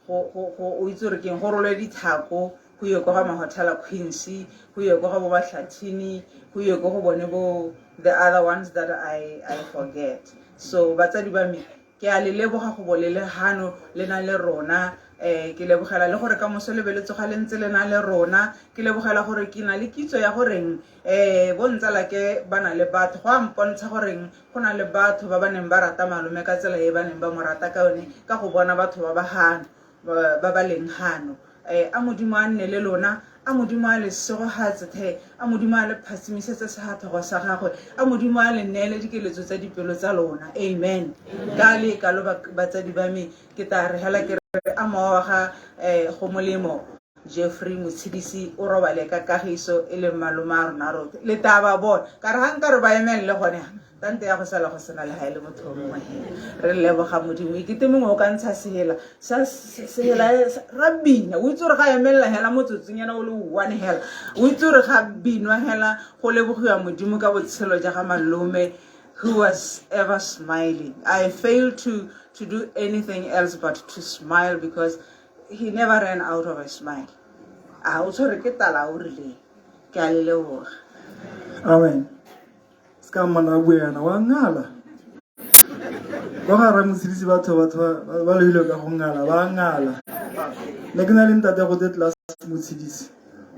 go o itse gore keng, go rolwe ditlhako, go ye ko ga mahotela Quincy, go ye ko ga bo Batlhathini, go ye ko go bone bo the other ones that I forget. So batsadi ba me, ke a le leboga go bo le le hano le na le rona. Ke lebogela le gore ka moso le be le tsoga le ntse le na le rona. Ke lebogela gore ke na le kitso ya goreng bo ntsalake ba na le batho, go a mpontsha goreng go na le batho ba ba neng ba rata malome ka tsela e ba neng ba mo rata ka yone, ka go bona batho ba ba hano, ba ba leng hano. A Modimo a nne le lona, a Modimo a le segogatse the, a Modimo a le phasimisetse sefatlhego sa gagwe, a Modimo a le neele dikeletso tsa dipelo tsa lona. Amen. Ka le kalo batsadi ba me, ke tla re hela ke re a mowa wa ga go molemo Jeffrey Motshedisi o robale ka kagiso, e leng malome a rona rotlhe. Le tla ba bona ka re ga nka re ba emelele gone ga tante ya go sala go sena le ga e le motho o mongwe hela. Re leboga Modimo. Ekete mongwe o ka ntsha sehela sa sehela ra bina, o itse gore ga emelela hela motsotsong yana o le one hela, o itse gore ga binwa hela go lebogiwa Modimo ka botshelo ja ga malome, who was ever smiling. I failed to do anything else but to smile because he never ran out of a smile. A o tshwere ke tala o rileng. Ke a le leboga. Amen. Se ka mmana a bua yana wa ngala kwa ga Ramotshedisi, batho ba loile ka go ngala, ba ngala. Ne ke na le ntate go te class Motshedisi,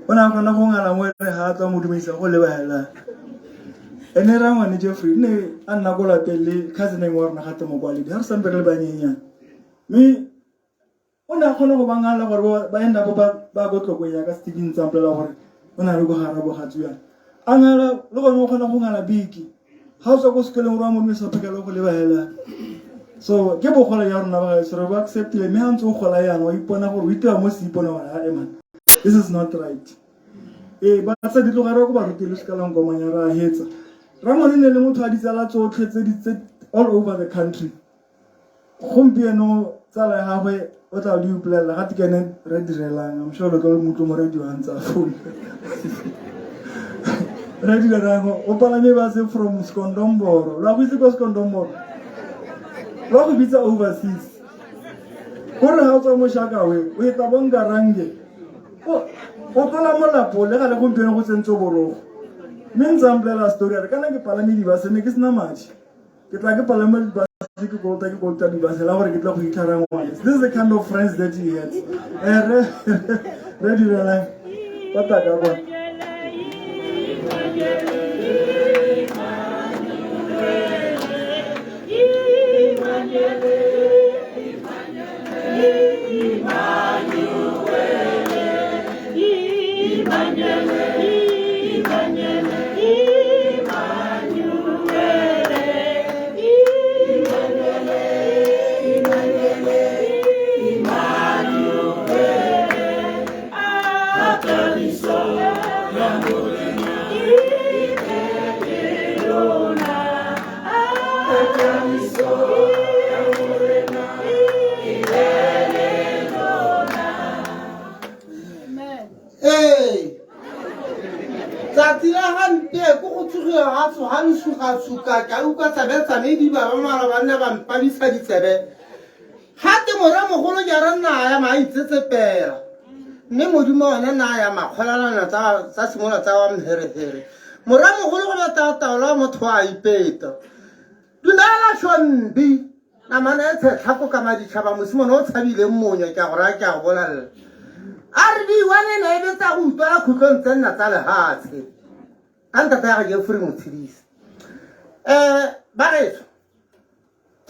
o ne a kgona go ngala mo ere ga a tswa mo dumedisa go lebagela ene. Rangwane Jeffrey ne a nna ko lapeng le cousineng wa rona gate Mokwaledi ga re sampe re le banyenyane, mme o ne a kgona go ba ngala gore ba enda bo ba ko tlokong ya ka Steven tsampolela gore o na le ko gara bogatsu yana a ngala le gone o kgona go ngala biki ga o tswa ko sekolong gore wa mo dumedisa phakela go lebagela. So ke bogole ya rona ba gaetsho, re bo acceptile, mme ga ntse o gola yana wa ipona gore o itewa mo se ipona gore a man, this is not right. Ee, batsadi, tloga re ko barutile se ka la nkomanya ra hetsa. Rangwane ne le motho a ditsala tsotlhe tse di tse all over the country. Gompieno tsala ya gagwe o tla le upolelela gate ke ene re direlang. I'm sure lo tlo le motlo mo radio a ntse a founa. Re direlang o palame base from Skondomboro, lo a go itse ko Skondomboro, lo go bitsa overseas, kore ga o tswa mo Shakawe o etla bonkarange o tlola molapo le ga le gompieno go tsentse borogo. Mme ntse a mpolelela story a re kana ke palame dibase, ne ke sena madi, ke tla ke palame dibase, ke kolota dibase la gore ke tla go fitlha rangwane. This is the kind of friends that he had. Re direlang ba tla ka kwa. Ee, tsatsi la gampieko go tsogile ga tsoga nsuka-suka, ka utlwa tsebe-tsame di ba ba mala ba nne ba mpabisa ditsebe gate moremogolo jara nna a ya ma itsetsepela, mme Modimo one na a ya makgolalana tsa simolola tsa wa mherefere. Moremogolo go beta taolo motho a ipeta. Dumela shombi namana e tshetlhako ka maditšhaba, mosimane o tshabileng monyo, ke a go raya, ke a go bolelela, a re diwane ne e be tsa go utlwala khutlong tse nna tsa lehatshe. Ka ntata ya ga Jeffrey Motshedisi. Um bagaetsho,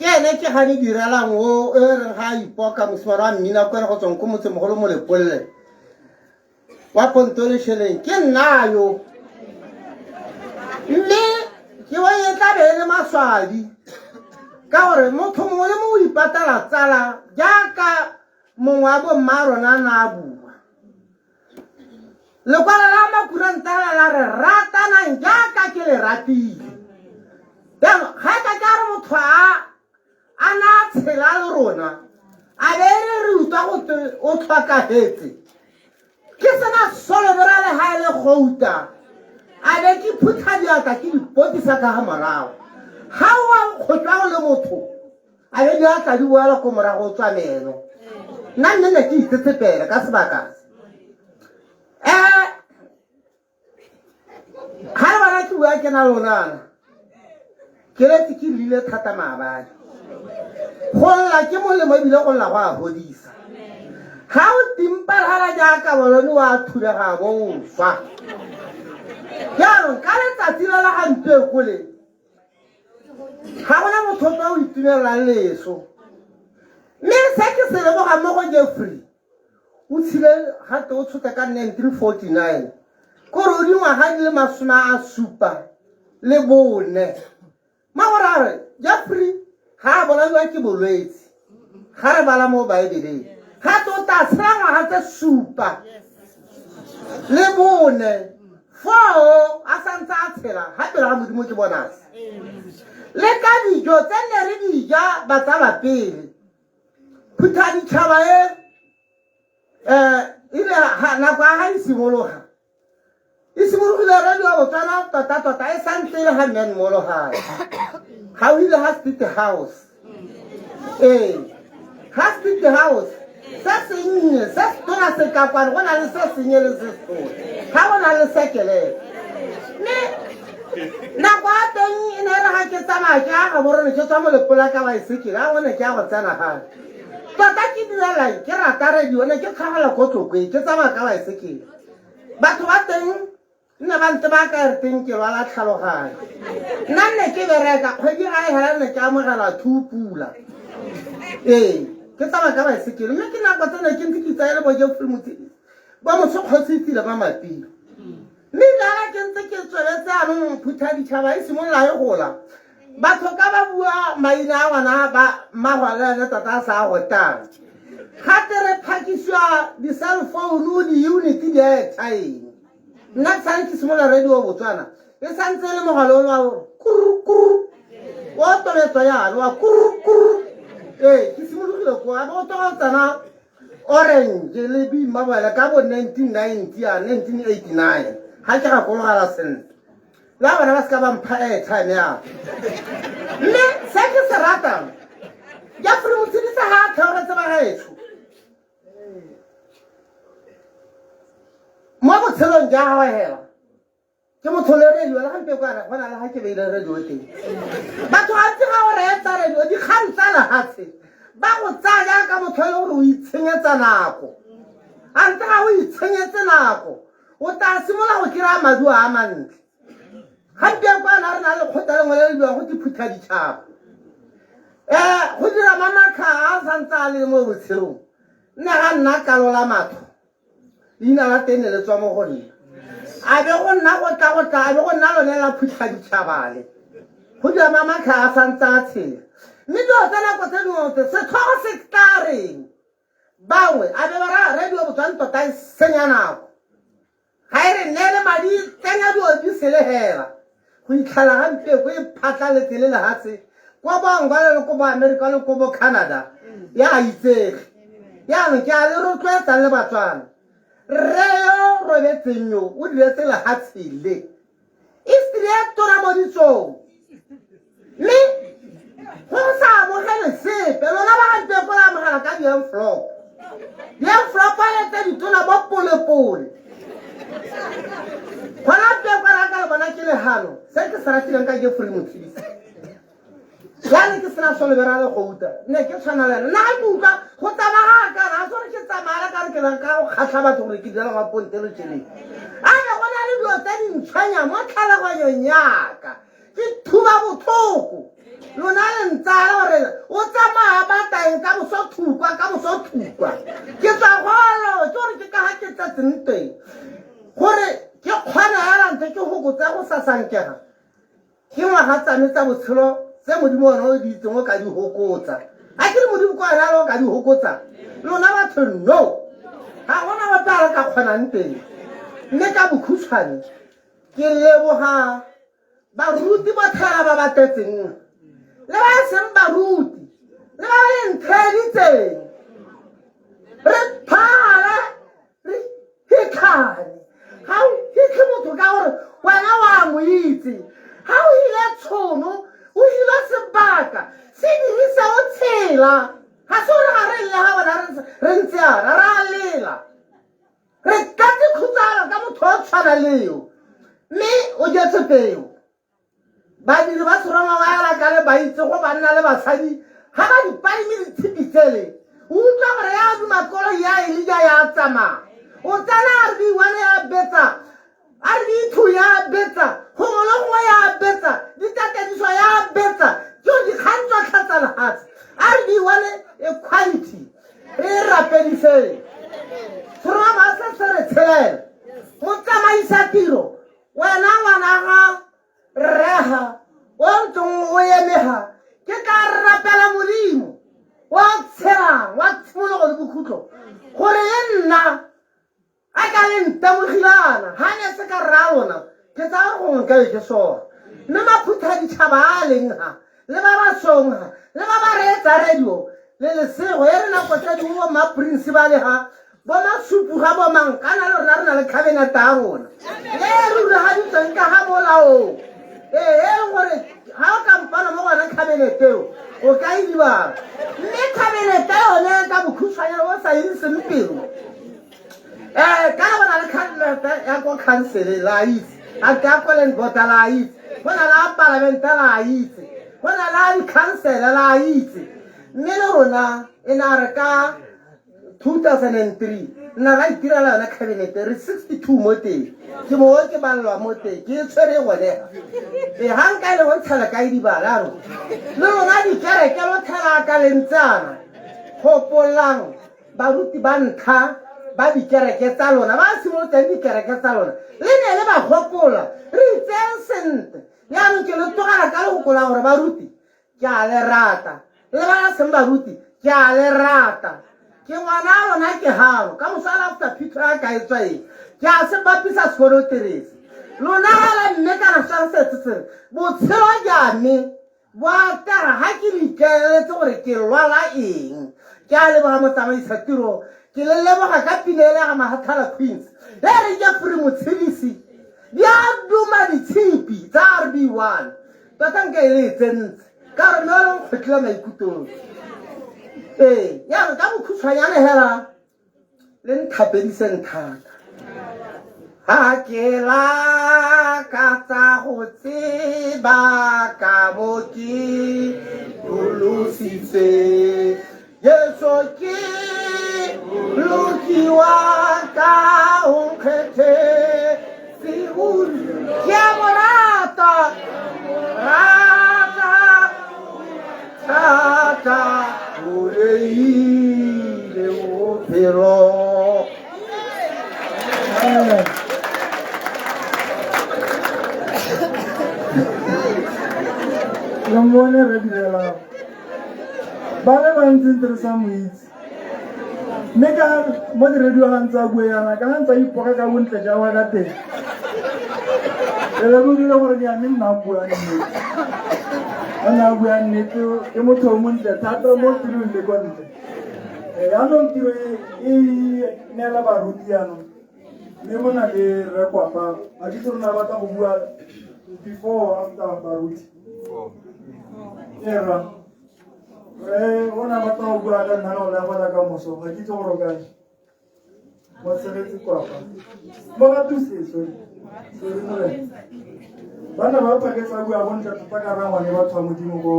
ke ene ke gane direlang o e reng ga a ipoka mosimane wa mmina kwene go tswang ko motsemogolo Molepolole wa Pontolešeleng, ke nna yo. Mme ke wa e tla be e le maswabi ka gore motho mongwe le mongwe o ipatela tsala jaaka mongwe wa bomma rona na a bua. Lekwalo la makuranta la re ratanang jaaka ke le ratile. Jaanong ga ka ka re motho a na tshela le rona a be e re re utlwa go twe o tlhokafetse, ke sena solobera le ga e le gouta, a be ke phutha diatla ke di potisa ka ga morago. Ga o a nkgotlwa go le motho, a be diatla di boela ko morago o tswa meno. Nna mme ne ke itsetsepele ka sebaka se. Ga le bona ke bua ke na lonana, ke letse ke llile thata maabane. Go lla ke molemo ebile go lla go a godisa. Ga o timpalhala jaaka bolone wa thubega bo o swa. Jaanong ka letsatsi le la gampieko le, ga gona motho ope o itumelelang leso. Mme se ke se lebogang mo go Jeffrey, o tshile gate o tshotse ka 1949, kore o dingwaga di le 74. Ma gore a re Jeffrey ga a bolaiwa ke bolwetse, ga re bala mo Baebeleng gate o tla tshela ngwaga tse 74 foo a santse a tshela ga pele ga Modimo ke bonase. Le ka dijo tse nne re di ja batsala pele phutha ditšhaba e ile nako ya ga e simologa, e simologile radio ya Botswana tota-tota e santse e le ga Man Mologae, ga o ile ga State House. Ee, ga State House se sennye se setona se ka kwane, go na le se sennye le se setona, ga go na le sekelele. Mme nako ya teng e ne e re ga ke tsamaya ke ya Gaborone, ke tswa Molepola ka baesekele, a gone ke ya go tsena gape. Tota ke direlang ke rata radio, ne ke tlhagela ko Tlokwe ke tsamaya ka baesekele. Batho ba teng nne ba ntse ba ka re teng ke lwala tlhaloganyo. Nna nne ke bereka kgwedi ga e hela nne ke amogela two pula. Ee, ke tsamaya ka baesekele, mme ke nako tse ne ke ntse ke tsaya le bo Jeffrey Motshedisi, ba Mosokgotsi tsile ba Mapilo. Mme jaana ke ntse ke tsweletse anong phutha ditšhaba e simolola e gola. Batho ka ba bua maina a ngwana ba mmagwa le ene tota a sa gotang. Gate re phakisiwa di-cell phone, di-unit, di-airtime. Nna ke sale ke simolola radio Botswana e santse e le mogala o wa kurr kurr o tobetswa yana wa kurr kurr. Ee, ke simologile ko a bo o tsena Orange le Bimabala ka bo 1990 ya 1989, ga ke gakologela sentle. La bona ba se ka ba mpha airtime ya. Mme se ke se ratang, Jeffrey Motshedisa ga a theogetse ba gaetsho mo botshelong jwa gagwe hela. Ke motho le radio le gampe kwa go na le ga ke beile radio teng. Batho gantsi ga o reetsa radio dikgang tsa lehatshe ba go tsaya jaaka motho e le gore o itshenyetsa nako. A ntse ga o itshenyetse nako, o tla simolola go kry-a maduo a mantle. Gampe kwa na re na le kgotla lengwe le le biwang go te phutha ditšhaba. Go dira mamakga a santse a le mo botshelong nne ga nna kalola matho. Leina la teng ne le tswa mo go nna. A be go nna go tla go tla, a be go nna lone la phutha ditšhabale. Go dira mamakga a santse a tshela. Mme dilo tsa nako tse dingwe tse setlhogo se tla reng? Bangwe a be ba ra radio Botswana tota e senya nako. Ga e re neele madi, tsenya dilo di sele hela. Go itlhela gampieko e phatlaletse le lehatshe kwa bo Angola le ko bo Amerika le ko bo Canada ya itsege. Jaanong ke a le rotloetsang le Batswana. Rre yo robetseng yo o diretse lehatshe le. History e tona mo ditsong. Mme go sa amogele sepe, lona ba gampieko la amogela ka di-envelope. Di-envelope a le tse ditona bo polepole. Gona pekwa la ka le bona ke legano, se ke se ratileng ka Jeffrey Motshedisi. La ne ke sena solobera le gouta ne ke tshwana le ena. Nna ga ke utlwa go tsamaya ga kana, ga se gore ke tsamaya le kare ke ka go kgatlha batho gore ke dira wa ponte le tšeleng. A be go na le dilo tse dintšhwanya mo tlhaloganyong yaka, ke thuba botlhoko. Lona le ntsaya gore o tsamaya batang ka moso thukwa, ka moso thukwa. Ke tswa golo, ke gore ke ka ga ke tletseng teng. Gore ke kgone hela ntse ke hokotse go sasankega. Ke ngwaga tsa me tsa botshelo tse Modimo one o di itseng o ka di hokotsa. A ke re Modimo kwa ena o ka di hokotsa? Lona batho no. Ga gona ope a re ka kgonang teng. Mme ka bokhutshwane ke leboga baruti botlhe ba ba tletseng le ba e seng baruti le ba ba le ntheeditseng. Re phale re fitlhane. Ga o fitlhe motho ka gore wena wa mo itse. Ga o ile tshono, o ile sebaka, se dirise o tshela. Ga se gore ga re lle ga bona re ntse yana, re a lela. Re tlatse khutsana ka motho o tshwana le yo. Mme o jetse peo. Badiri ba seroma ba ela ka le ba itse go banna le basadi ga ba di palime ditshipi tsele. O utlwa gore ya duma koloi ya Elija ya tsamaya. O tsena a re one ya betsa, a re two ya betsa, gongwe le gongwe ya betsa, ditatediso ya betsa, ke gore dikgang tsotlhe tsa lefatshe. A re one e quality, re e rapediseng. Seroma se se re tshelela. Motsamaisa tiro, wena ngwana ga rreha o ntseng o emega, ke tla rapela Modimo wa tshelang wa tshimologo le bokhutlo gore e nna a ka le ntemogilana ga ne se ka rra lona ke tsaya gore gongwe nka be ke sona. Mme maphutha ditšhaba a leng ga le ba ba song ga le ba ba reetsa radio le lesego e re nako tse dingwe bo ma-prince ba le ga bo masupu ga bo mang kana le rona re na le cabinet ya rona e e rulagantsweng ka ga molaong ee e leng gore ga o ka mpana mo gona cabinet eo o ka e dibala. Mme cabinet yone ka bokhutshwanyane o sa iseng pelo ka go na le cabinet ya ko council la itse, a ka ko land board la itse, go na le a palamente la itse, go na le a di-council la itse. Mme le rona e na re ka 2003 nna ra itirela yone cabinet, re 62 mo teng, ke mo ke balelwa mo teng, ke e tshwere gone. E ga nka e le bontshela ka e dibala ro le lona dikereke lo thela ka lentsana. Gopolang baruti ba ntlha ba dikereke tsa lona ba simolotseng dikereke tsa lona, le ne le ba gopola. Re itseng sentle. Jaanong ke le tlogela ka lefoko la gore baruti ke a le rata, le ba seng baruti ke a le rata. Ke ngwana a lona ke gano ka mosala after phitlho ya ka e tswa eng ke a se bapisa sekolo terese lona gala mme kana sa setse se botshelo ja me bo atega ga ke le ikaeletse gore ke lwala eng. Ke a leboga motsamaisa tiro, ke le leboga ka pina ele ga Mahathala Queens e re ke free motshedisi di a duma ditshipi tsa RB1 tota nka e le e tsentse ka gore mme o leng kgwetlhile maikutlong. Ee, jaanong ka bokhutshwanyane hela le nthapediseng thata. Ga ke lakatsa go tseba ka mo ke pholositswe Jesu ke lokiwa ka o nkgethetse ruri. Ke a mo rata, rata thata, o reile bophelo. Amen. Le mmone re direlang ba le bantsi ntse re sa mo itse, mme ka mo diredio ga ntse a bue yana ka ga ntse a ipoka ka bontle ja wa ka teng, re lemogile gore ke ame nna a bua nnete, o ne a bua nnete. Ke motho o montle thata mo tirong le ko ntle. Yaanong tiro e neela baruti yaanong, mme go na le rre Kwapa a kitse rona batla go bua before after baruti. Era re o ne a batla go bua ka nna le go la ka moso, ga ke itse gore o kae. Motshegetse Kwapa mo ba tuse, sorry sorry morena. Ba ne ba phaketsa bua bontle thata ka rangwane batho ba Modimo ko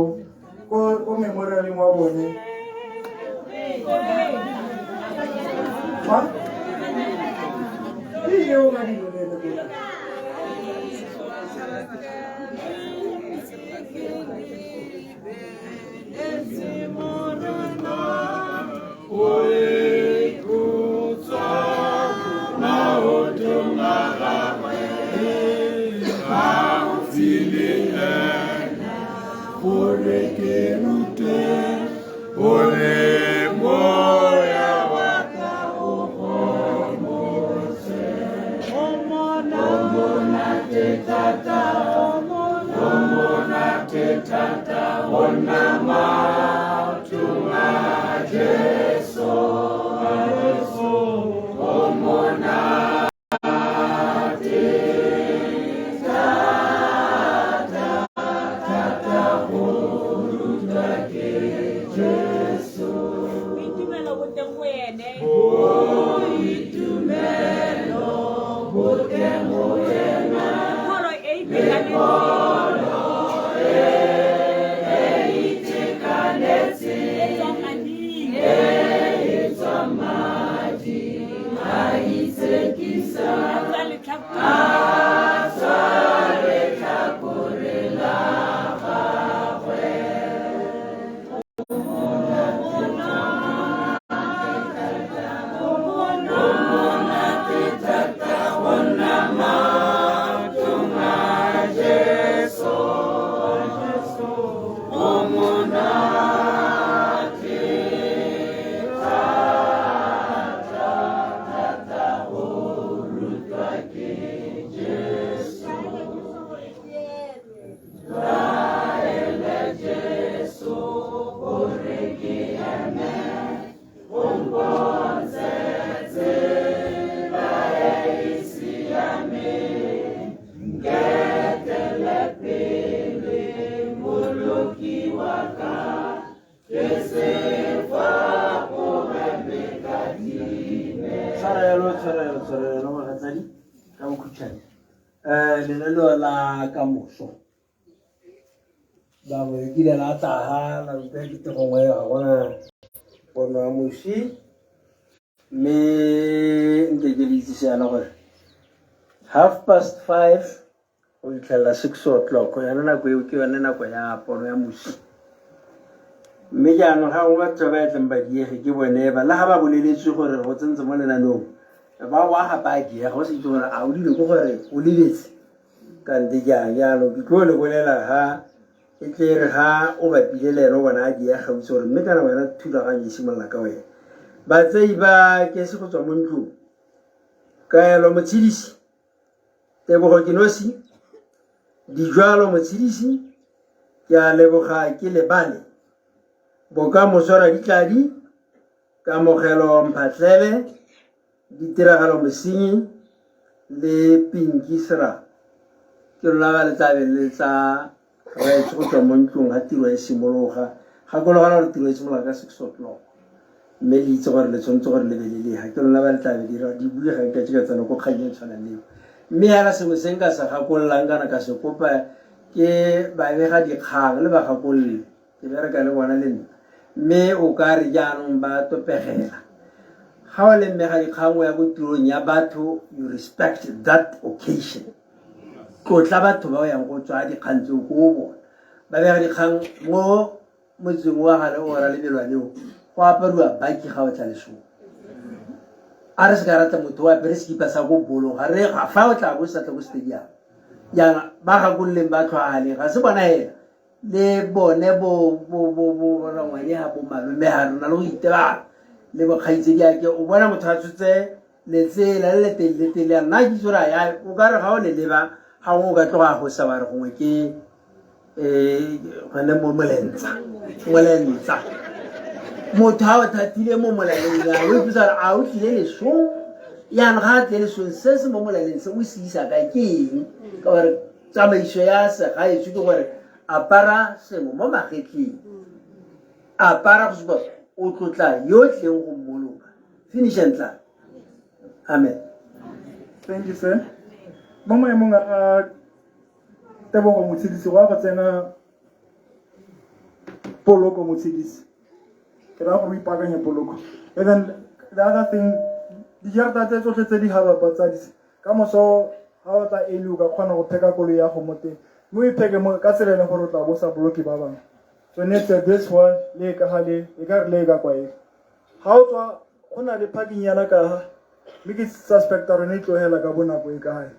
Ko ko memorialeng wa bone. Ha? Ke eo ka dilo le le ko. Boitumelo bo teng go ene. Pholo e itekanetseng. E tswang mading. A tswa letlhakoreng. Tshwarelo, tshwarelo, tshwarelo bagatsadi ka bokhutshwane. Lenaneo la kamoso bangwe le kile la tlaga la utlwa kete gongwe ga gona pono ya mosi mme nke ke le itsise yana gore 5:30 go fitlhelela 6 o'clock, yone nako eo ke yone nako ya pono ya mosi. Mme jaanong ga go batho ba ba etleng ba diege ke bone ba le ga ba boleletswe gore go tsentse mo lenaneong, ba wa gape a diega, o se itse gore a o dile ke gore o lebetse kante jang. Jaanong ke tlo le bolela ga e tle re ga o bapile le ene o bona a diega, o itse gore mme kana wena thulaganyo e simolola ka wena. Batsei ba ke se go tswa mo ntlong: Kaelo Motshedisi, Tebogo Kenosi, Dijwalo Motshedisi, ke a leboga ke lebale, Bokamoso Raditladi, Kamogelo Mphatlele, Ditiragalo Mosenyi le Pinky Sera. Ke lona ba le tla be le tla raetse go tswa mo ntlong ga tiro e simologa. Gakologelwa gore tiro e simologa ka 6 o'clock, mme le itse gore le tshwanetse gore le be le lega. Ke lona ba le tla be dira di bue ga nka ka tsena ko kgang e tshwanang leo. Mme yana sengwe se nka se gakololang kana ka se kopa ke babega dikgang le ba gakolole ke bereka le bona le nna, mme o ka re jaanong ba topegela. Ga o le mmega dikgang o ya ko tirong ya batho, you respect that occasion. Tlotla batho ba o yang go tswa dikgang tseo ko bona. Babega dikgang mo motseng wa gale o ra lebelwaneo, go apariwa baki ga o tla lesong. A re se ka rata motho o apere sekipa sa ko bolong ga re fa o tla bo sa tla ko stadium. Jaana ba gakololeng ba tlhwagaleng, ga se bona hela le bone bo bo bo bo rangwane ga bo malome ga rona le go itebala le bokgaitsedi ake. O bona motho a tshotse letsela le le telele tele ya nna ke itse gore a ya o ka re ga o le leba ga gongwe o ka tloga go sa wa re gongwe ke gone mo molentsa molentsa motho ga o thatile mo molaleng ya o ipotsa gore a o tlile lesong. Jaanong ga a tlile lesong, se se mo molaleng se o se isa kae ke eng? Ka gore tsamaiso ya segaetsho ke gore apara sengwe mo magetleng, apara go supa o tlotla yo tleng go mmoloka. Finish and klaar. Amen. Thank you, sir. Mo maemong a Tebogo Motshedisi go ya go tsena. Poloko Motshedisi. Ke raya gore o ipaakanye poloko. And then the other thing, dijarata tse tsotlhe tse di ga batsadi, ka moso ga o tla early o ka kgona go pheka koloi ya go mo teng, mme o ipheke mo ka tsela e leng gore o tla bo sa boloke ba bangwe. So netse this one le e ka ga le e ka re le e ka kwa e ga o tswa go na le parking yana ka ga, mme ke suspecta rone e tlogela ka bonako e kae.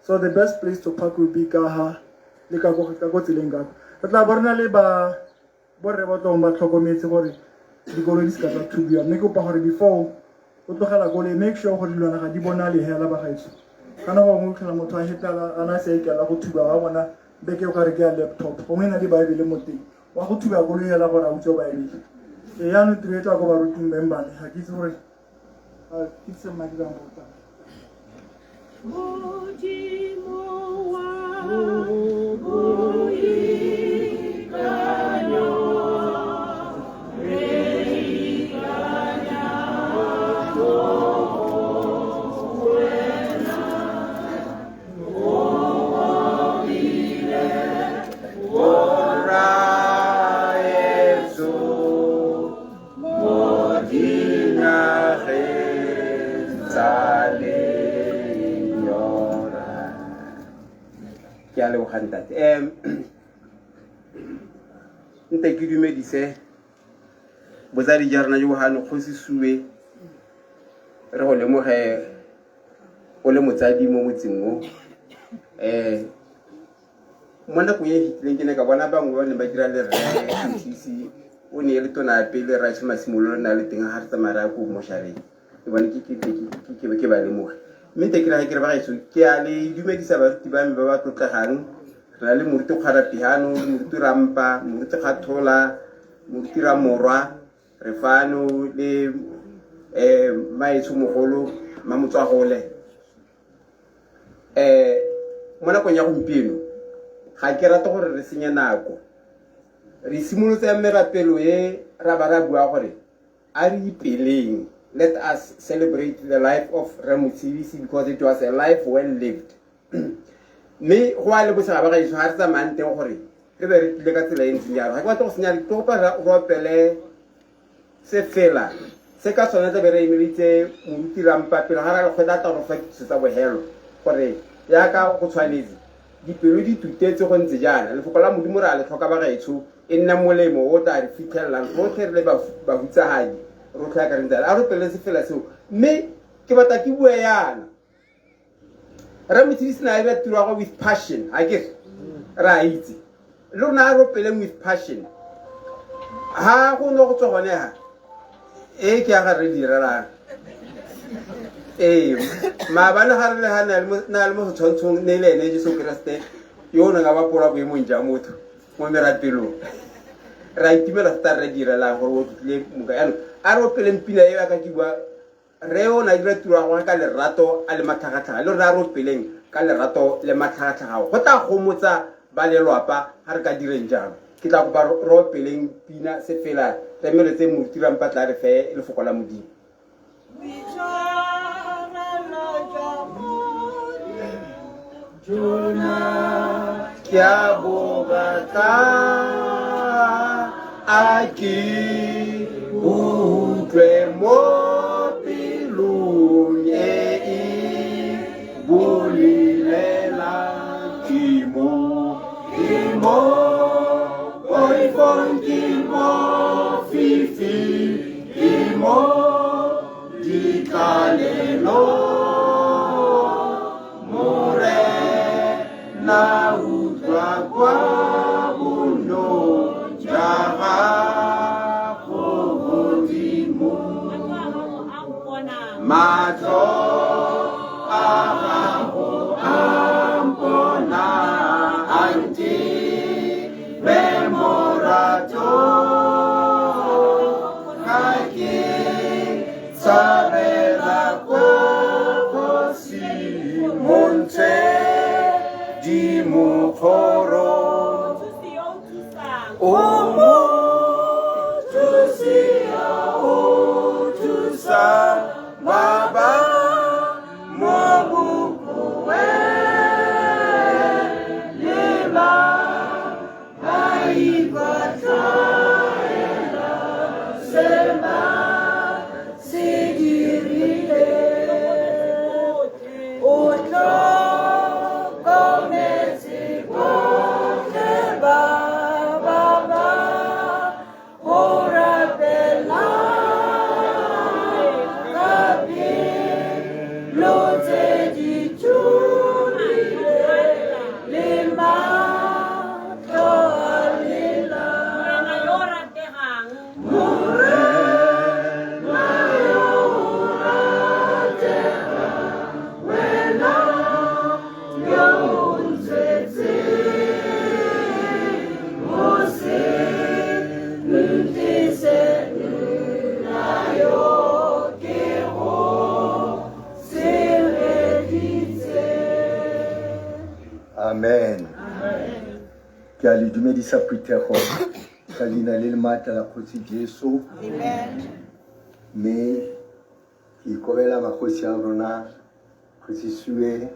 So the best place to park will be ka ga le ka ko tseleng ka re tla bo re na le ba borre ba tlong ba tlhokometse gore dikoloi di se ka tsa thubiwa. Mme kopa gore before o tlogela koloi, make sure gore dilwana ga di bonale hela bagaetsho. Kana gongwe o tlhola motho a hetela a na se a ikela go thuba wa bona beke o ka re ke ya laptop, gongwe e na le baebele mo teng, wa go thuba koloi hela gore a utswe baebele. Ee, yaanong tiro e tla ko baruting beng bane, ga ke itse gore ke itse madi ka mota. Modimo wa boikanyo, re ikanya mo go wena. O obile Borraetsho mo dinageng tsa lenyora. Ke a leboga ntate. Nte ke dumedise botsadi ja rona jo bo gano kgosi Sue, re go lemoge o le motsadi mo motseng o. Mo nakong e e fetileng ke ne ka bona bangwe ba neng ba dira le rre Motshedisi, o ne e le tona ya pele Rraetsho Masimololo ne a le teng ga re tsamaya re ya ko mošareng, ke bone ke ba lemoge. Mme te ke re ga ke re bagaetsho, ke a le dumedisa baruti ba me ba ba tlotlegang. Re na le moruti Kgwara Pihano, moruti Rampa, moruti Kgathola, moruti Ramorwa, re fano le maetsho mogolo Mamotswagole. Mo nakong ya gompieno ga ke rate gore re senye nako. Re simolotse ya merapelo e ra ba ra bua gore a re ipeleng, let us celebrate the life of Rre Motshedisi because it was a life well lived. Mme go a lebosega ba gaetsho ga re tsamayang teng gore re be re tlile ka tsela e ntseng jalo. Ga ke batla go senya, ke kopa re opele sefela se ka sone tlabe re emelitse moruti Rampa pele ga ra lekgotla tla go fa kitso tsa bogelo gore yaka go tshwanetse dipelo di tutetse go ntse jaana. Lefoko la Modimo re a le tlhoka bagaetsho, e nne molemo o tla re fitlhelelang rotlhe re le bahutsahadi rotlhe ya ka re ntse a re opele sefela seo. Mme ke batla ke bue yana, Rre Motshedisi ne a dira tiro ya gagwe with passion, a ke re a itse le rona a re opeleng with passion. Ha go ne go tswa gone ha e ke ya ga re direlang ee maabane ga re le ga na le mo setshwantshong ne le ene Jesu Keresete yo o neng a bapolwa boemong ja motho mo merapelong. Re a itumela thata re direlang gore o tlotlile moka. Yaanong a re opeleng pina e ya ka ke bua. Rre o ne a dira tiro ya gagwe ka lerato a le matlhagatlhaga, le rona a re opeleng ka lerato le matlhagatlhaga. Go tla gomotsa ba lelwapa ga re ka direng jalo. Ke tla kopa re opeleng pina sefela re emeletse moruti Rampatla a re fe lefoko la Modimo. Boitshwarelo jwa Modimo jona ke a bo batla, a ke utlwe mo pelong e e bolelela. Ke mo, ke mo poifong, ke mo fifing, ke mo ditlalelong. Morena utlwa kwa bonno jwa gago godimo. Matlho a gago a mpona a ntibe morato, ga ke tshabela kwa kgosi montshe di mokgoro. O mothusi yo o thusang ba ba mo bokoeng le ba ba ikwatlhayang. Dumedisa phuthego ka leina le le maatla la Kgosi Jesu. Mme ke ikobela magosi a rona, Kgosi Sue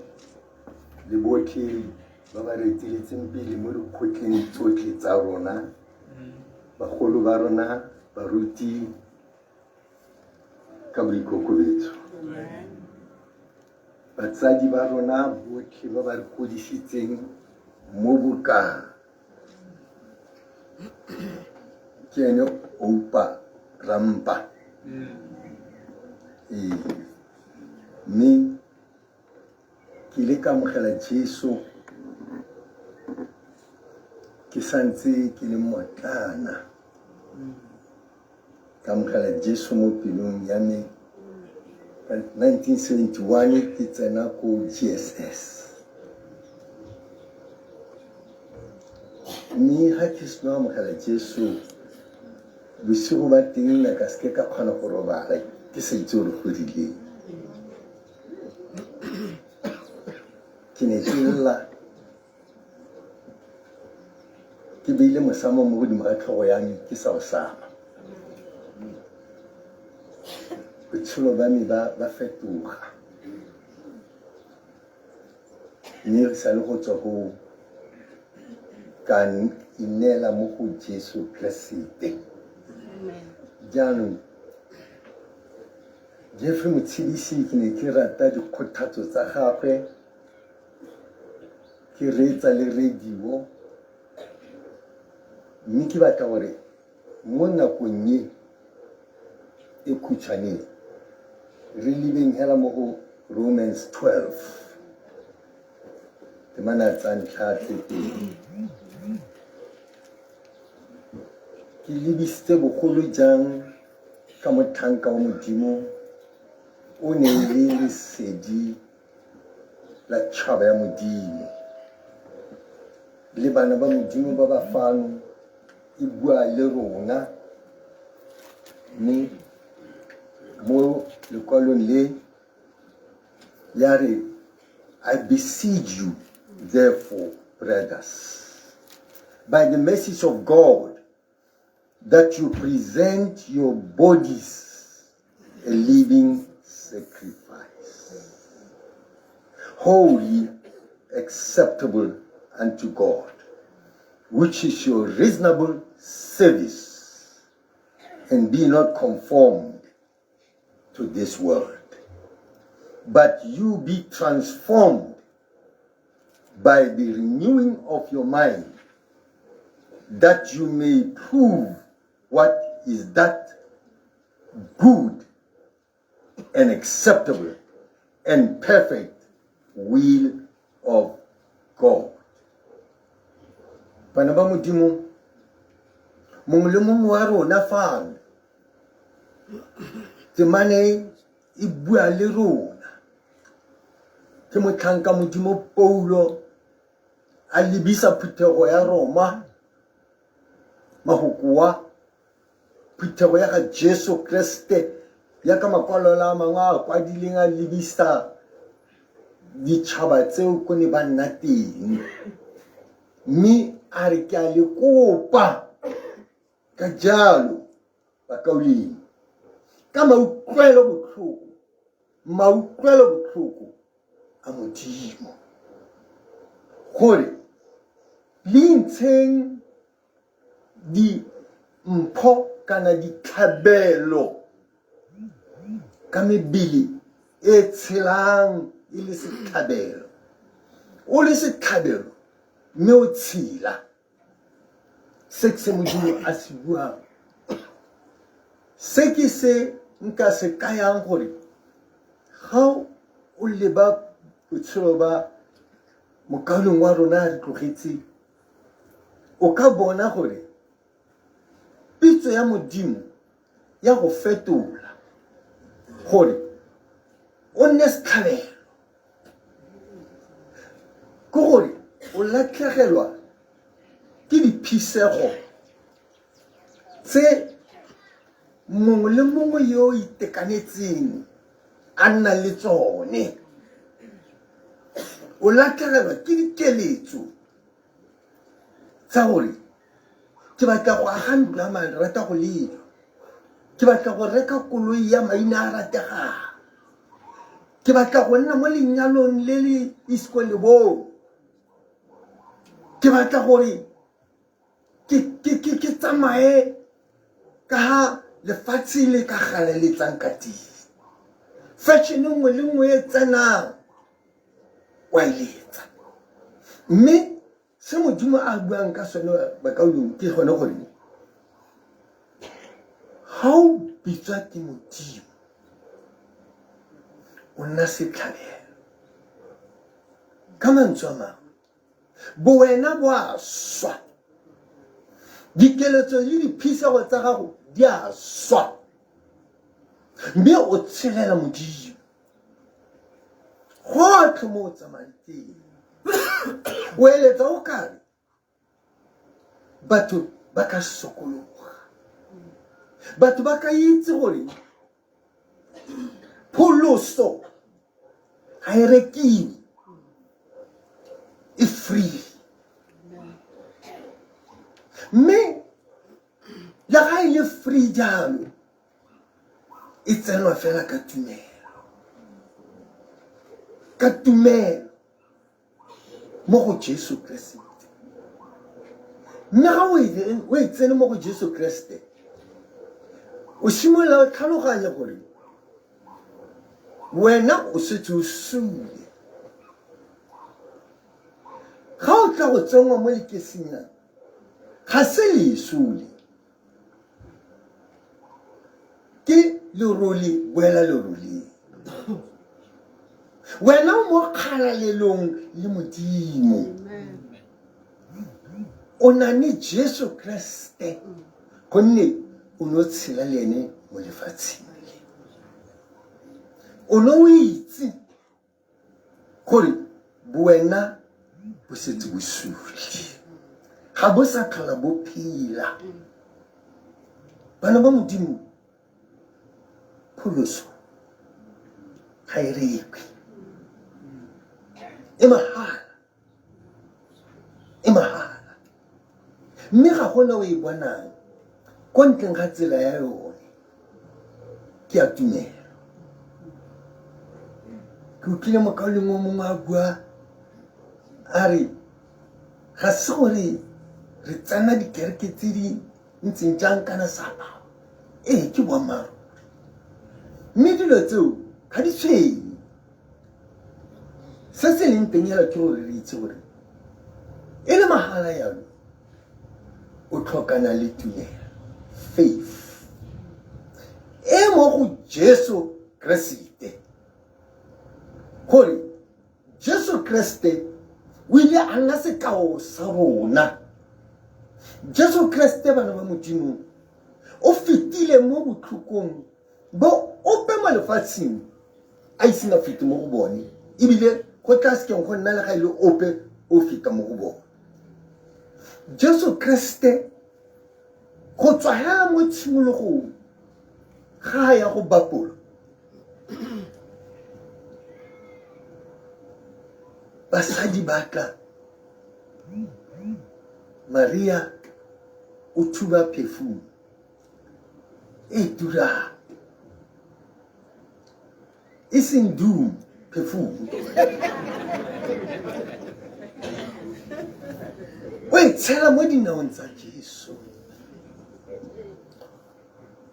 le botlhe ba ba re eteletseng pele mo dikgotleng tsotlhe tsa rona, bagolo ba rona, baruti ka boikokobetso. Batsadi ba rona botlhe ba ba re godisitseng mo bokang ke ene oupa rampa ee mme ke ile ka amogela Jesu ke santse ke le mmotlana ka amogela Jesu mo pelong ya me ka 1971 ke tsena ko GSS mme ga ke seno amogela Jesu bosigo ba teng nna ka seke ka kgona go robala ke sa itse gore go rileng ke ne ke lla ke beile mosamo mo godimo ga tlhogo ya me ke sa o sama botshelo ba me ba fetoga mme re sa le go tswa go ka ineela mo go Jesu Keresete jaanong Jeffrey Motshedisi ke ne ke rata dikgothatso tsa gagwe ke reetsa le radio mme ke batla gore mo nakong e e khutshwane re lebeng hela mo go Romans 12 temana tsa ntlha tse pedi ke lebisitse bogolo jang ka motlhanka wa Modimo o ne e le lesedi la tšhaba ya Modimo le bana ba Modimo ba ba fano e bua le rona mme mo lekwalong le ya re I beseech you therefore brothers by the mercies of God that you present your bodies a living sacrifice, holy, acceptable unto God, which is your reasonable service, and be not conformed to this world, but you be transformed by the renewing of your mind, that you may prove what is that good and acceptable and perfect will of God. Bana ba Modimo, mongwe le mongwe wa rona fano, temane e bua le rona. Ke motlhanka Modimo Paulo a lebisa phuthego ya Roma mahoko wa phuthego ya ga Jesu Kriste ya ka makwalo a mangwe a kwadileng a lebisa ditšhaba tseo ko ne ba nna teng mme a re ke a le kopa ka jalo bakaulengwe ka mautlwelo botlhoko mautlwelo botlhoko a Modimo gore le intsheng dimpho kana ditlhabelo ka mebele e tshelang e le setlhabelo o le setlhabelo mme o tshela se ke se Modimo a se buang se ke se nka se kayang gore ga o leba botshelo ba mokauleng wa rona re tlogetse o ka bona gore pitso ya Modimo ya go fetola gore o nne setlhabelo ke gore o latlhegelwa ke diphisego tse mongwe le mongwe yo o itekanetseng a nna le tsone o latlhegelwa ke dikeletso. Sa gore ke batla go aga ntlo ya marata go lejwa, ke batla go reka koloi ya maina a rategang, ke batla go nna mo lenyalong le le isko lebong, ke batla gore ke tsamaye ka ga lefatshe le ka galaletsang ka teng. Fashion nngwe le nngwe e tsenang wa e letsa. Mme se Modimo a buang ka sone bakaulengwe ke gone gore ga o bitswa ke Modimo o nna setlhabelo. Ka mantswe a mangwe, bowena bo a swa, dikeletso le diphisego tsa gago di a swa, mme o tshelela Modimo gotlhe mo o tsamayang teng. O eletsa o kare batho ba ka sokologa, batho ba ka itse gore pholoso ga e rekiwe, e free. Mme le ga e le free jalo, e tsenwa fela ka tumelo, ka tumelo mo go Jesu Keresete. Mme ga o e tsene mo go Jesu Keresete, o simolola o tlhaloganya gore wena o setse o sule. Ga o tla go tsenngwa mo lekesing, ga se leso le, ke lerole boela leroleng. Wena o mo kgalalelong le Modimo, o na le Jesu Kriste, gonne o ne o tshela le ene mo lefatsheng le. O ne o itse gore bowena bo setse bo sule, ga bo sa tlhola bo phela. Bana ba Modimo, pholoso ga e rekwe, e mahala, e mahala. Mme ga gona o e bonang ko ntleng ga tsela ya yone, ke ya tumelo. Ke utlwile mokaulengwe o mongwe a bua a re ga se gore re tsena dikereke tse di ntseng jang kana seaparo. Ee, ke boammaaruri, mme dilo tseo ga di tshwenye. Se se leng teng hela ke gore re itse gore e le mahala yalo, o tlhokana le tumelo, faith e mo go Jesu Keresete, gore Jesu Kriste o ile a nna sekao sa rona. Jesu Kriste, bana ba Modimo, o fetile mo botlhokong bo ope mo lefatsheng a iseng a fete mo go bone, ebile go tla sekeng go nna le ga e le ope o feta mo go bone. Jesu Kriste go tswa hela mo tshimologong ga a ya go bapolwa, basadi ba tla, Maria o thuba perfume e turang, e seng Doom perfume, o e tshela mo dinaong tsa Jesu.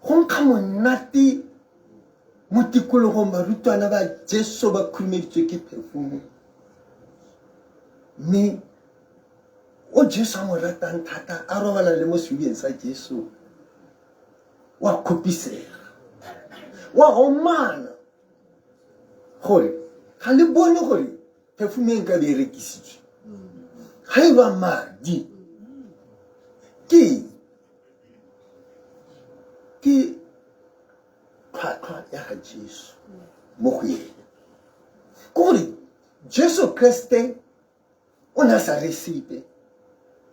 Go nkga monate mo tikologong, barutwana ba Jesu ba khurumeditswe ke perfume, mme o Jesu a mo ratang thata a robala le mo sehubeng sa Jesu. Wa kgopisega, wa omana gore ga le bone gore perfume e nka be e rekisitswe ga e ba madi. Ke ke tlhwatlhwa ya ga Jesu mo go ene, ke gore Jesu Kriste o ne a sa re sepe,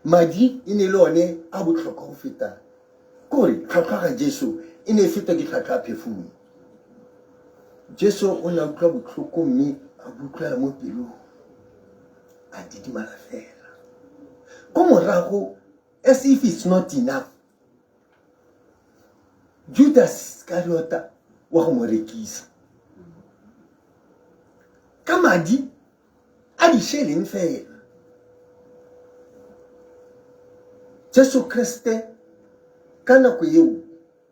madi e ne le one a botlhokwa go feta, ke gore tlhwatlhwa ga Jesu e ne e feta ke tlhwatlhwa ya perfume. Jesu o ne a utlwa botlhoko mme a bo utlwela mo pelong, a didimala fela. Ko morago, as if it's not enough, Judas Iskariota wa go mo rekisa ka madi a dišeleng fela. Jesu Kriste ka nako eo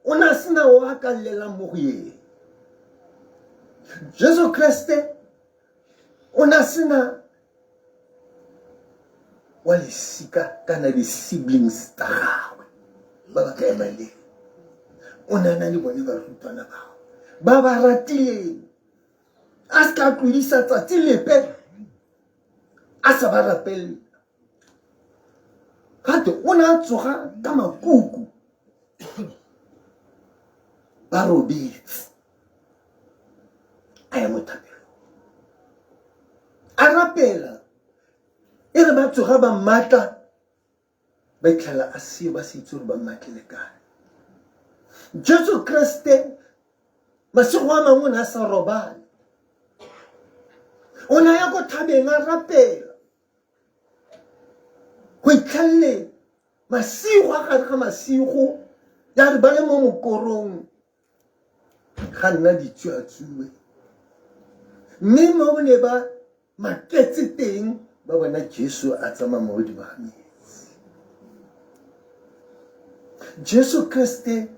o ne a sena o a ka llelang mo go ene. Jesu Kriste o ne a sena wa lesika kana di-siblings tsa gagwe ba ba ka emang le o ne a na le bone barutwana bao ba ba ratileng a se ka tlodisa tsatsi lepe a sa ba rapelele gate o ne a tsoga ka makuku ba robetse a ya mo thapelong a rapela e re ba tsoga ba mmatla ba itlhela a seo ba se itse gore ba mmatlile kae. Jesu Kriste masigo a mangwe o ne a sa robale, o ne a ya ko thabeng a rapela go itlhelele masigo a gare ga masigo ya re ba le mo mokorong ga nna ditsuatsue mme mo ne ba maketse teng ba bona Jesu a tsamaya mo godimo ga metsi. Jesu Kriste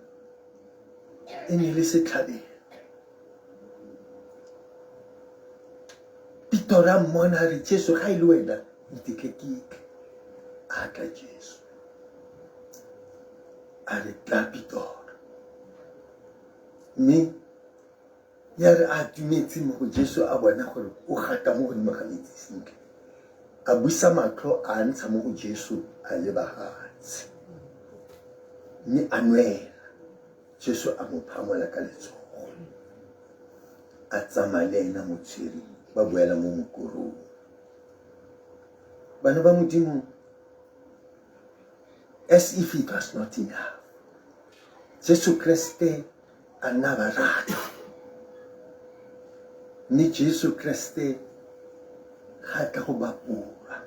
e ne le setlhabelo. Pitora a mmona a re, Jesu ga e le wena ntetle ke tle. A tla Jesu a re, tla Pitora. Mme ya re a atumetse mo go Jesu a bona gore o gata mo godimo ga metsi sentle, a busa matlho a ntsha mo go Jesu a leba fatshe, mme a nwela. Jesu a mo phamola ka letsogo, a tsamaya le ena mo tshwere, ba boela mo mokorong. Bana ba Modimo, as if it was not enough, Jesu Kriste a nna ba rata. Mme Jesu Kriste ga a tla go bapolwa,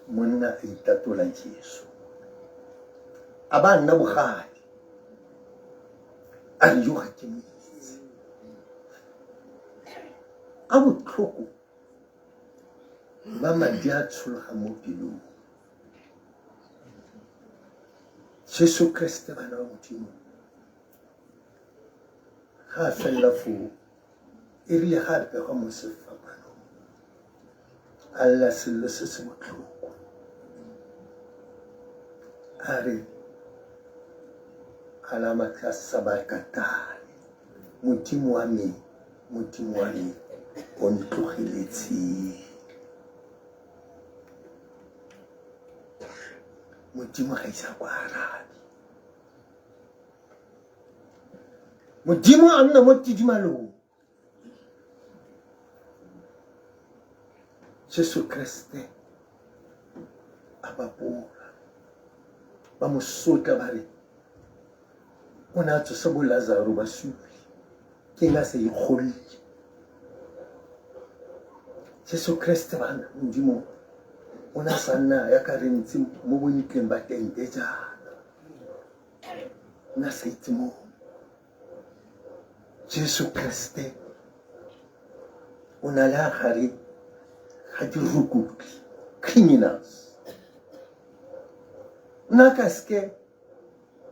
monna a itatola Jesu. A ba nna bogale, a re yo ga ke mo itse. A botlhoko ba madi a tshologa mo pelong. Jesu Kriste bana ba Modimo ga a felela foo e rile ga a pegwa mo sefapanong a lla sello se se botlhoko a re alama sabakatane Modimo wa me Modimo wa me o ntlogeletseng. Modimo ga ise a ko arabe. Modimo a nna mo tidimalong. Jesu Kriste a bapola ba mo sotla ba re o ne a tsosa bo Lazaro ba sule ke eng a sa ikgolle. Jesu Kriste bana Modimo o ne a sa nna ya ka re ntse mo bontleng ba tente jaana o ne a sa itse moo. Jesu Kriste o ne a le a gare ga dirukutlhi, criminals. O ne a ka seke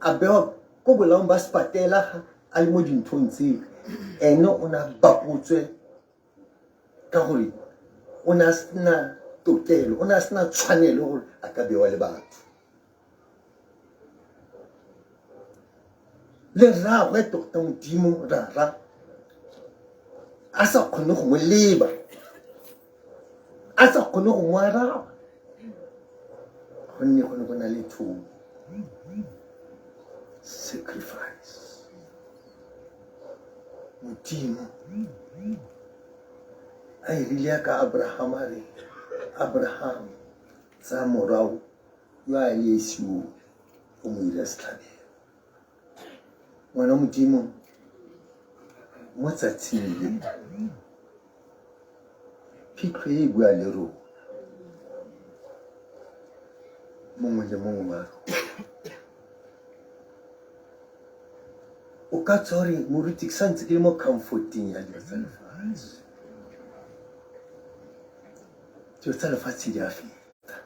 a bewa ko bolaong ba sepatela ga a le mo dinthong tseo. Ene o ne a bapotswe ka gore o ne a sena tokelo, o ne a sena tshwanelo gore a ka bewa le batho. Le rraagwe tota Modimo Rara a sa kgone go mo leba, a sa kgone go mo araba, gonne go ne go na le thomo, sacrifice. Modimo a e rile ka Abraham a re, Abraham, tsaya morwao yo a le esi o, o mo ire setlhabelo. Ngwana Modimo, mo tsatsing le, phitlho e e bua le rona. Mongwe le mongwe wa rona. O ka tswa o re, Moruti, ke santse ke le mo comforting ya dilo tsa lefatshe. Dilo tsa lefatshe di a feta.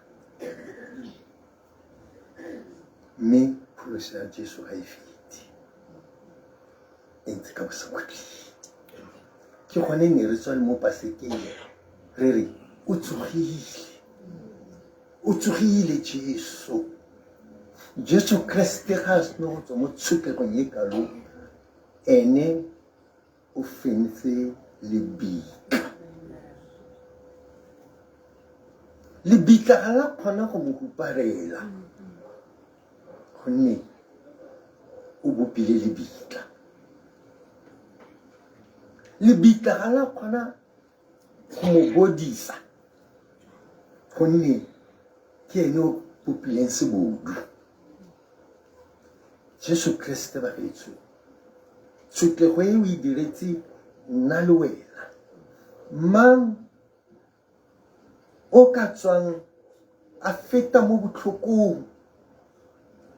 Mme pholoso ya Jesu ga e fete. E ntse ka bosakhutleng. Ke gone ne re tswa le mo pasekeng re re o tsogile. O tsogile Jesu. Jesu Kriste ga a sena go tswa mo tshokegong e kalo, ene o fentse lebitla. Lebitla ga la kgona go mo huparela gonne o bopile lebitla. Lebitla ga la kgona go mo bodisa gonne ke ene o bopileng sebodu. Jesu Kriste bagaetsho, tshotlego e o e diretse nna le wena, mang o ka tswang a feta mo botlhokong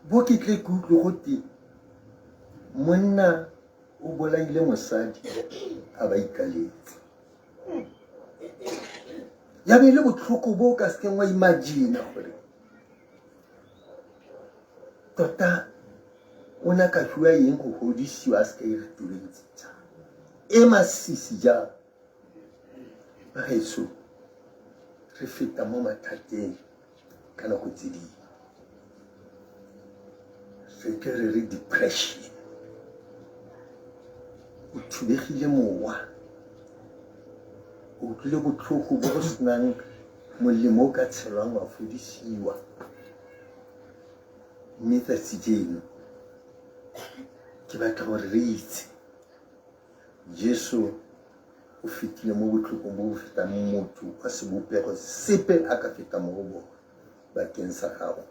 bo ke tle ke utlwe gote monna o bolaile mosadi a ba ikaletse. Ya be e le botlhoko bo o ka sekeng wa imagine gore tota o ne a ka fiwa eng go godisiwa a se ka e re jang e masisi jang. Bagaetsho, re feta mo mathateng ka nako tse dingwe. Re tle re re depression. O thubegile mowa, o utlwile botlhoko bo go senang molemo o ka tshelwang wa fodisiwa. Mme tsatsi jeno ke batla gore re itse Jesu o fetile mo botlhokong bo bo fetang motho wa sebopego sepe a ka feta mo go bone bakeng sa gago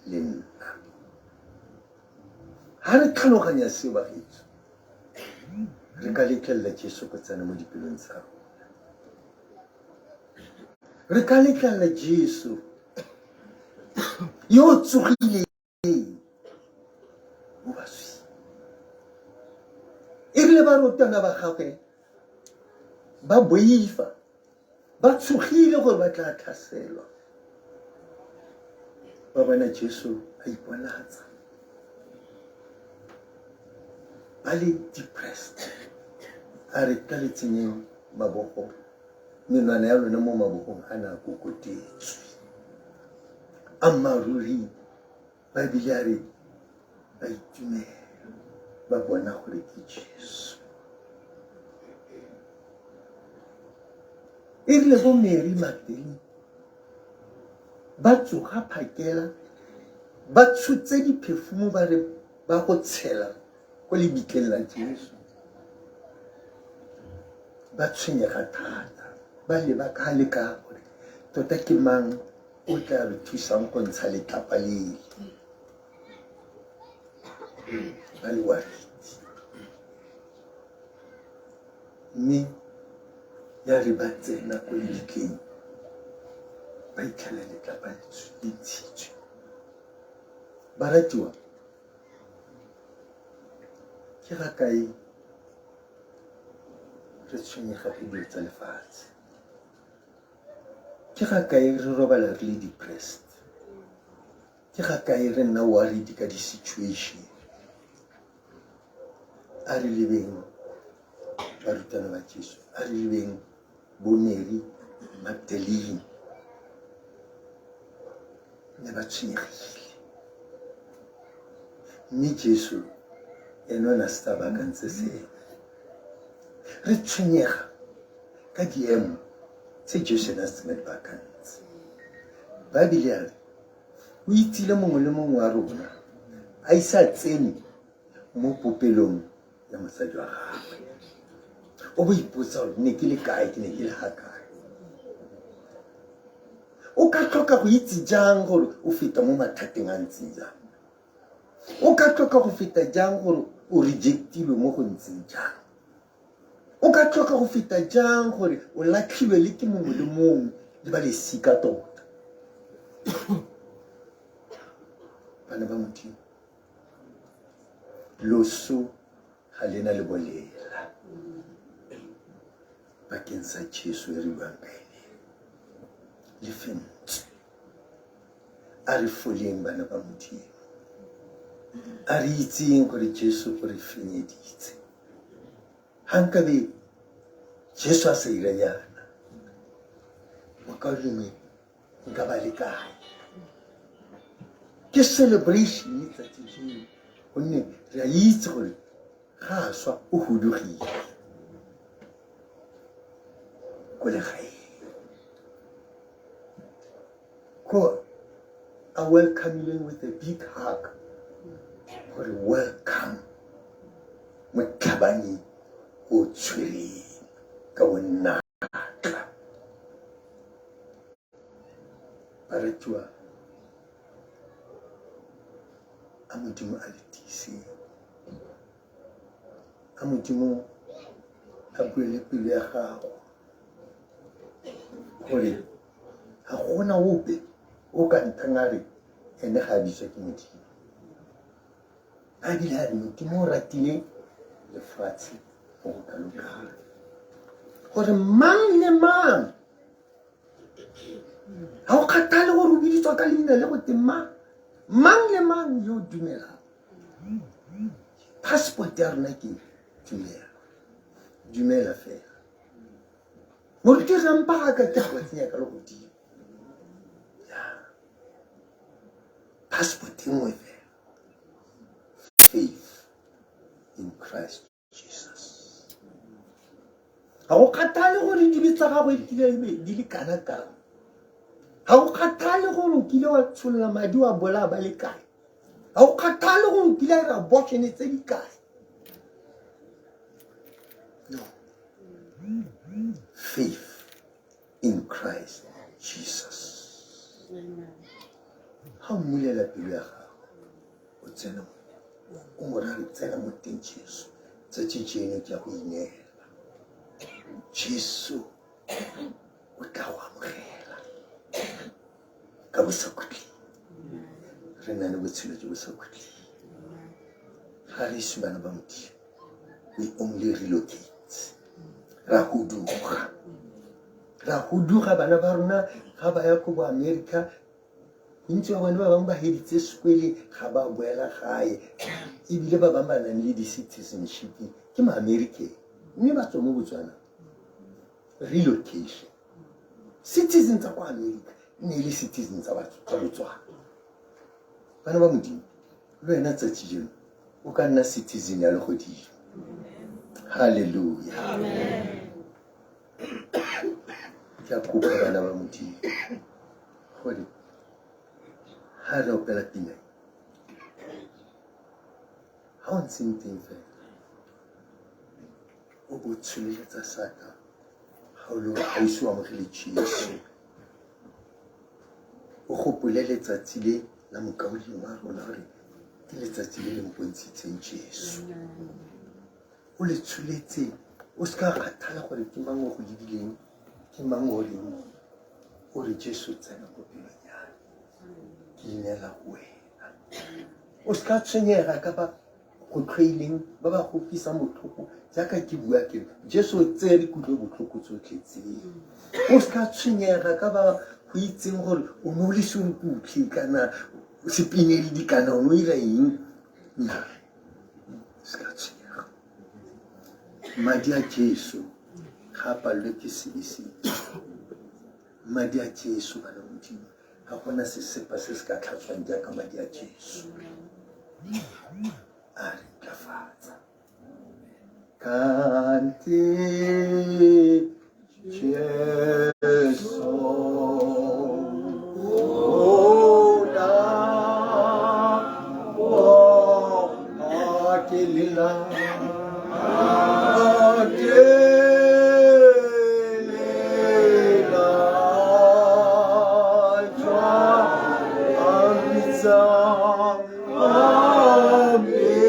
le nna. Ha re tlhaloganya seo bagaetsho, re ka letlelela Jesu go tsena mo dipelong tsa rona. Re ka letlelela Jesu yo o tsogileng mo baswing. E rile barutwana ba gagwe ba boifa, ba tshogile gore ba tla tlhaselwa, ba bona Jesu a iponatsa ba le depressed. A re tla le tsenyeng mabogo, menwana ya lone mo mabogong a na a kokotetswe. Ammaaruri Baebele ya re ba itumela ba bona gore ke Jesu. E rile bo Mary Magdalene ba tsoga phakela ba tshotse diphefumo ba re ba go tshela ko lebitleng la Jesu. Ba tshwenyega thata, ba leba ka le ka gore tota ke mang o tla re thusang go ntsha letlapa lele. Ba le worried. Mme ya re ba tsena ko lebitleng ba itlhela letlapa le ntshitswe. Baratiwa, ke ga kae re tshwenyega ka dilo tsa lefatshe? Ke ga kae re robala re le depressed? Ke ga kae re nna worried ka di-situation? A re lebeng barutwana ba Jesu, a re lebeng bo Mary Magdalene, ne ba tshwenyegile. Mme Jesu ene o ne a setse a baakantse sengwe. Re tshwenyega ka diemo tse Jesu ene a setseng a di baakantse. Baebele ya re o itsile mongwe le mongwe wa rona a ise a tsene mo popelong ya mosadi wa gagwe. O bo ipotsa gore ne ke le kae, ke ne ke le ga kae. O ka tlhoka go itse jang gore o feta mo mathateng a ntseng jang? O ka tlhoka go feta jang gore o rejectilwe mo go ntseng jang? O ka tlhoka go feta jang gore o latlhilwe le ke mongwe le mongwe le ba lesika tota? Bana ba Modimo, loso ga lena le bolela bakeng sa Jesu e re buang ka ene. Le fentswe. A re foleng bana ba Modimo. A re itseng gore Jesu o re fenyeditse. Ga nkabe Jesu a sa ira jaana, mokaulengwe nka ba le kae? Ke celebration tsatsi jeno gonne re a itse gore ga a swa o hudugile ko legaeng ko a welcomileng with a big hug gore welcome motlhabani o tshwereng ka bonatla. Baratiwa, a Modimo a le tiiseng, a Modimo a bue le pelo ya gago gore ga gona ope o ka nthang a re ene ga a bitswa ke Modimo. A bile a re Modimo o ratile lefatshe go go kalo-kalo gore mang le mang, ga o kgathale gore o biditswa ka leina le go teng mang, mang le mang yo o dumelang. Passport ya rona ke dumela, dumela fela. Moruti rampa ga ka ke go tsenya ka le godimo passport e nngwe fela, faith in Christ Jesus. Ga go kgathale gore dibe tsa gago di kile di le kana kang, ga go kgathale gore o kile wa tsholola madi wa bolaya ba le kae, ga go kgathale gore o kile a dira abortion tse di kae. No, faith in Christ Jesus. Ga o mmulela pelo ya gago, o tsena o mo ra re tsena mo teng Jesu, tsatsi jeno ke ya go ineela. Jesu o tla go amogela ka bosakhutleng. Re na le botshelo jo bo sa khutleng. Ga re ise bana ba Modimo, we only relocate. Ra huduga, ra huduga. Bana ba rona ga ba ya ko bo America, bontsi ba bone ba bangwe ba heditse sekwele, ga ba boela gae. Ebile ba bangwe ba nang le di-citizenship ke ma-American mme ba tswa mo Botswana. Relocation. Citizen tsa kwa America ne e le citizen tsa Botswana. Bana ba Modimo, le wena tsatsi jeno o ka nna citizen ya legodimo. Halleluja. Ke a kopa bana ba Modimo gore ga re opela pina, ga o ntseng teng fela o bo tsholeletsa sata ga o le ga ise o amogele Jesu, o gopole letsatsi le la mokaulengwe wa rona gore ke letsatsi le le mpontshitseng Jesu. O le tsholetse, o se ka kgathala gore ke mang o go lebileng, ke mang o reng. O re, Jesu, tsena mo pelong ya me, ke ineela go wena. O se ka tshwenyega ka ba go tlhoileng, ba ba go utlwisang botlhoko. Jaaka ke bua ke Jesu o tseye dikutlo botlhoko tsotlhe tseo. O se ka tshwenyega ka ba go itseng gore o ne o le serukutlhi kana sepineledi kana o ne o ira eng. Nya, se ka tshwenyega. Madi a Jesu ga a palelwe ke sebe sepe. Madi a Jesu, bana Modimo, ga gona sesepa se se ka tlhatswang jaaka madi a Jesu. A re ntlafatsa. Kante Jesu ona o a ke lela a ke lela jwa a bitsa a bitsa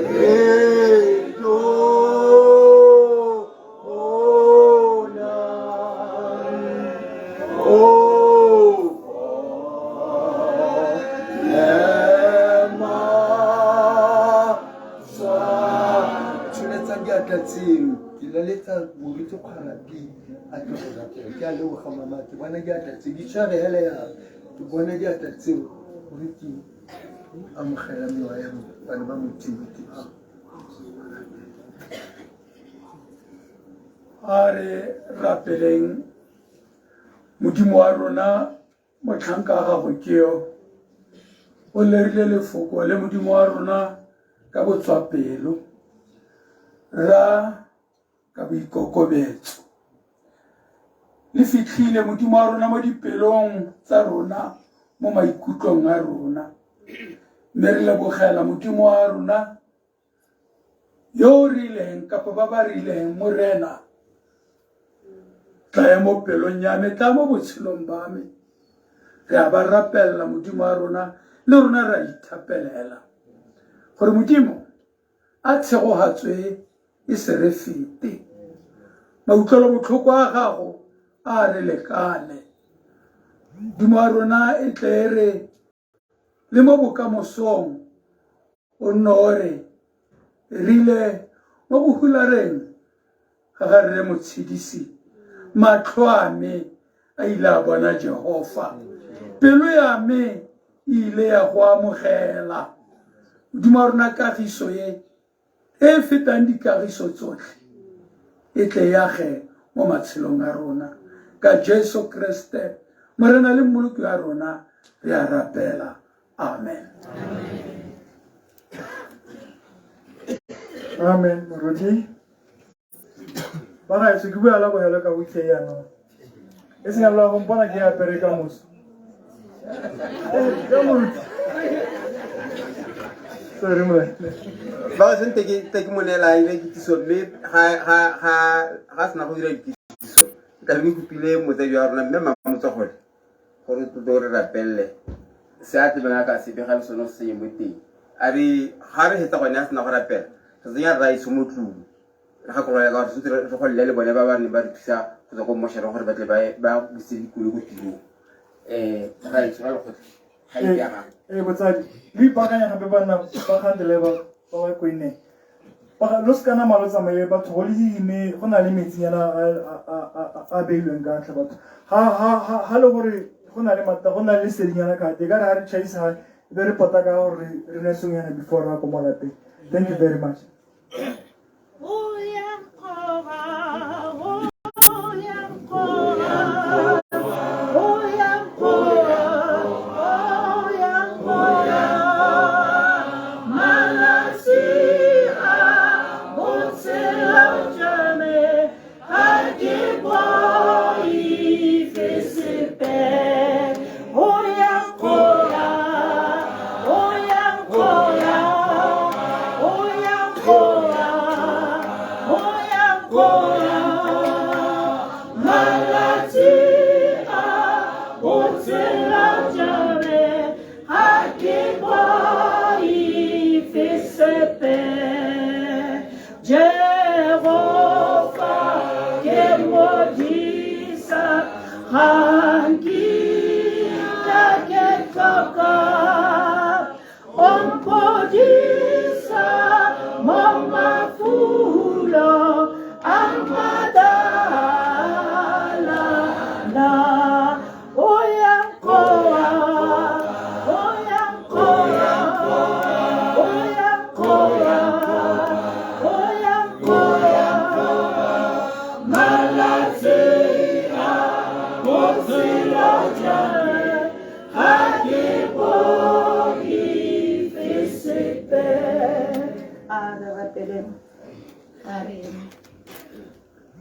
re tlo ona. tswetse kgwara pele a tle go rapela. Ke a leboga mama, ke bona diatla tse di tshware hela ya ke bona diatla tseo gore ke amogela mewa ya bana ba Modimo ke ba. A re rapeleng Modimo wa rona. Motlhanka wa gago ke yo, o lerile lefoko le Modimo wa rona ka botswapelo, ra ka boikokobetso. Le fitlhile Modimo wa rona mo dipelong tsa rona, mo maikutlong a rona. Mme re lebogela Modimo wa rona yo o rileng kapa ba ba rileng, Morena, tlaya mo pelong ya me, tla mo botshelong ba me. Re a ba rapelela Modimo wa rona, le rona re a ithapelela gore Modimo a tshegogatswe e se re fete. Mautlwelo botlhoko a gago a re lekane. Modimo wa rona e tle e re le mo bokamosong o nne o re rile mo go hulareng ga ga rre Motshedisi, matlho a me a ile a bona Jehofa, pelo ya me e ile ya go amogela. Modimo wa rona, kagiso e e e fetang dikagiso tsotlhe e tle e age mo matshelong a rona. Ka Jesu Kriste, Morena le Mmoloki wa rona, re a rapela. Amen. Amen, moruti. Ba gaetsho, ke bua la bogelo ka botlhe jaanong. E seng la go mpona ke apere ka moso. Ka moruti. Sorry, morena. Ba sente ke te ke mo neela a dire kitsiso mme ga ga ga ga sena go dira dikitsiso ke tla be ke kopile motsadi wa rona mme Mmamotswagole gore o tlo re rapelele se a tlebeng a ka se bega le sone o se tsenye mo teng. A re ga re hetsa gone a sena go rapela re tsenya rraetsho mo tlung re gakolola ka gore sentse re golele le bone ba ba neng ba re thusa go tswa ko mmošareng gore ba tle ba buse dikoloi ko tirong. Rraetsho ra lekgotla ga e ya gago. Ee, botsadi, lo ipaakanya gape banna ba gantele ba ba koineng. Lo se ka nama lo tsamaye batho go le ime go na le metsinyana a beilweng ka tlhe batho. Ha le gore go na le mata go na le lesedinyana ka te ka re ha re chaisa e be re pota ka gore re nwe sengwenyana before re ya ko mo lapeng. Thank you very much.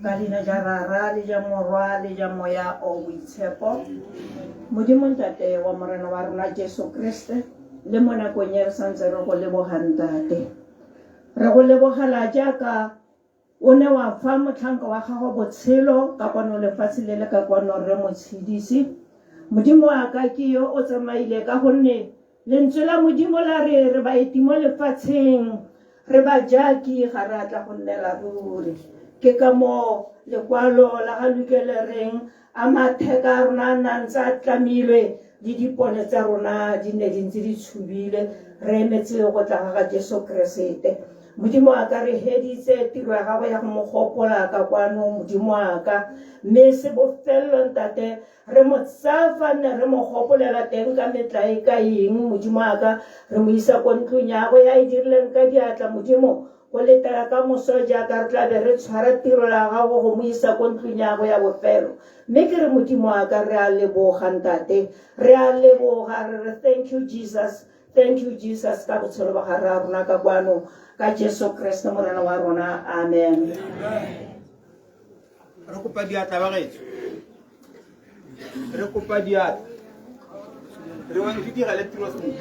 Ka leina ja Rara le ja Morwa le ja Moya o Boitshepo, Modimo Ntate wa Morena wa rona Jesu Kriste, le mo nakong e re santse re go leboga Ntate. Re go lebogela jaaka o ne wa fa motlhanka wa gago botshelo ka kwano lefatshe le le ka kwano Rre Motshedisi. Modimo wa ka ke yo o tsamaile ka gonne Lentswe la Modimo la re re baeti mo lefatsheng, re bajaki, ga re a tla go nnela ruri. Ke ka moo lekwalo la ga Luke le reng, A matheka a rona a nna a ntse a tlamilwe, le dipone tsa rona di nne di ntse di tshubilwe, re emetse go tla ga ga Jesu Keresete. Modimo a ka re heditse tiro ya gago ya go mo gopola ka kwano, Modimo a ka. Mme se bofelelo, ntate, re mo tsaya fa nne re mo gopolela teng ka metlae ka eng, Modimo a ka, re mo isa ko ntlong ya gagwe ya e dirileng ka diatla, Modimo, go letela ka moso jaaka re tla be re tshwara tiro ya gago go mo isa ko ntlong ya gagwe ya bofelo. Mme ke re, Modimo a ka, re a leboga, ntate, re a leboga, re re thank you, Jesus. Thank you, Jesus, ka botshelo ba ga rra rona ka kwano, ka Jesu Kriste Morena wa rona. Amen. Re kopa diatla ba gaetsho, re kopa diatla, re bone re direle tiro sentle.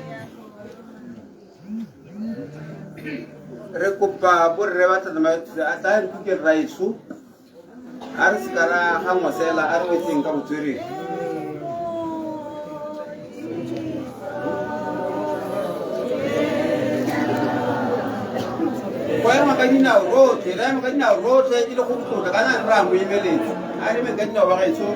Re kopa borre ba tla tsamaya a tla re kuke rraetsho, a re seka ra ga ngosela, a re wetseng ka botswerere. Go ema ka dinao rotlhe, re ema ka dinao rotlhe e le go tlotla kana re a mo emeletse. A re emeng ka dinao ba gaetsho.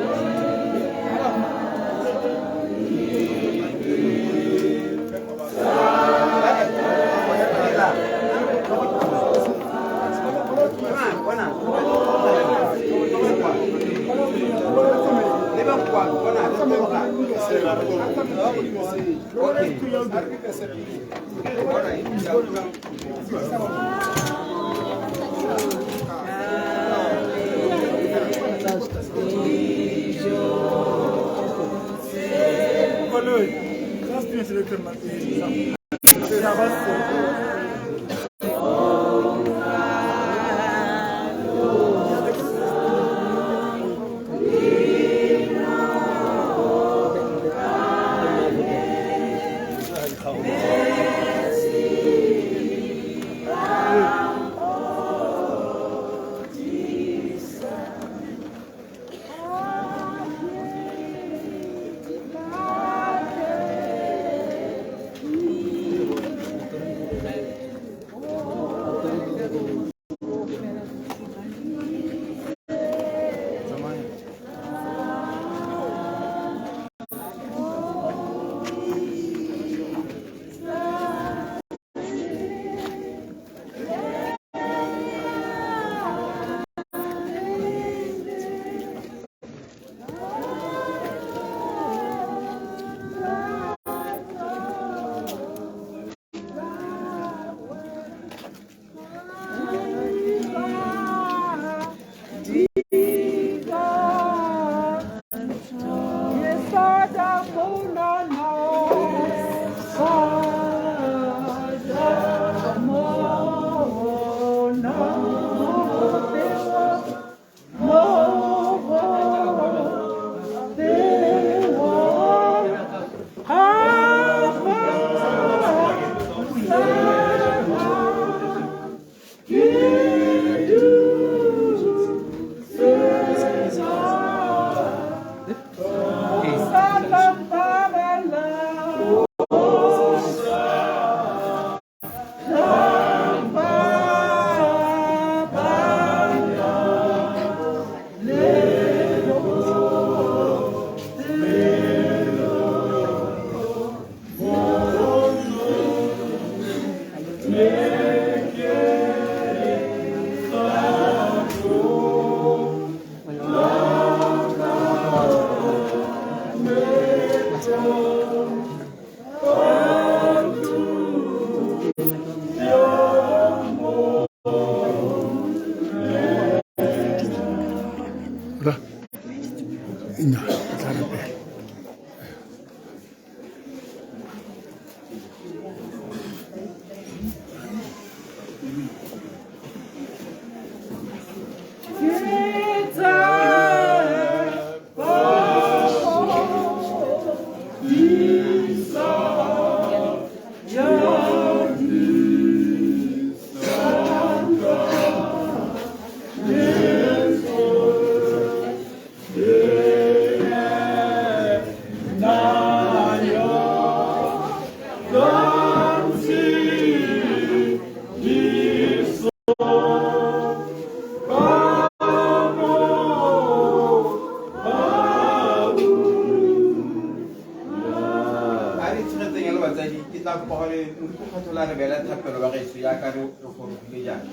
Ke tla kopa gore moruti Kgathola re beele thapelo ba gaetsho jaaka re gorogile jaana.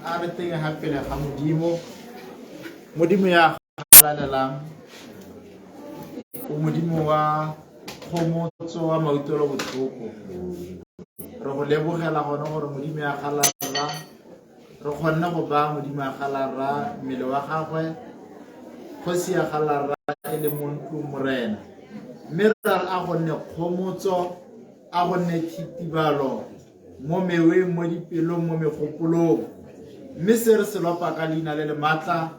A re teng ga pele ga Modimo, Modimo ya galalelang, o Modimo wa kgomotso wa mautwelo botlhoko. Re go lebogela gone gore Modimo ya galarra re kgonne go baya Modimo ya galarra mmele wa gagwe kgosi ya galarra e le mo ntlong Morena. Mme re re a go nne kgomotso, a go nne thitibalo mo meweng, mo dipelong, mo megopolong. Mme se re se lopa ka leina le le maatla,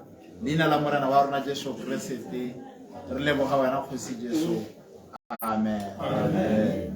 leina la Morena wa rona Jesu Keresete. Re leboga wena Kgosi Jesu. Amen. Amen.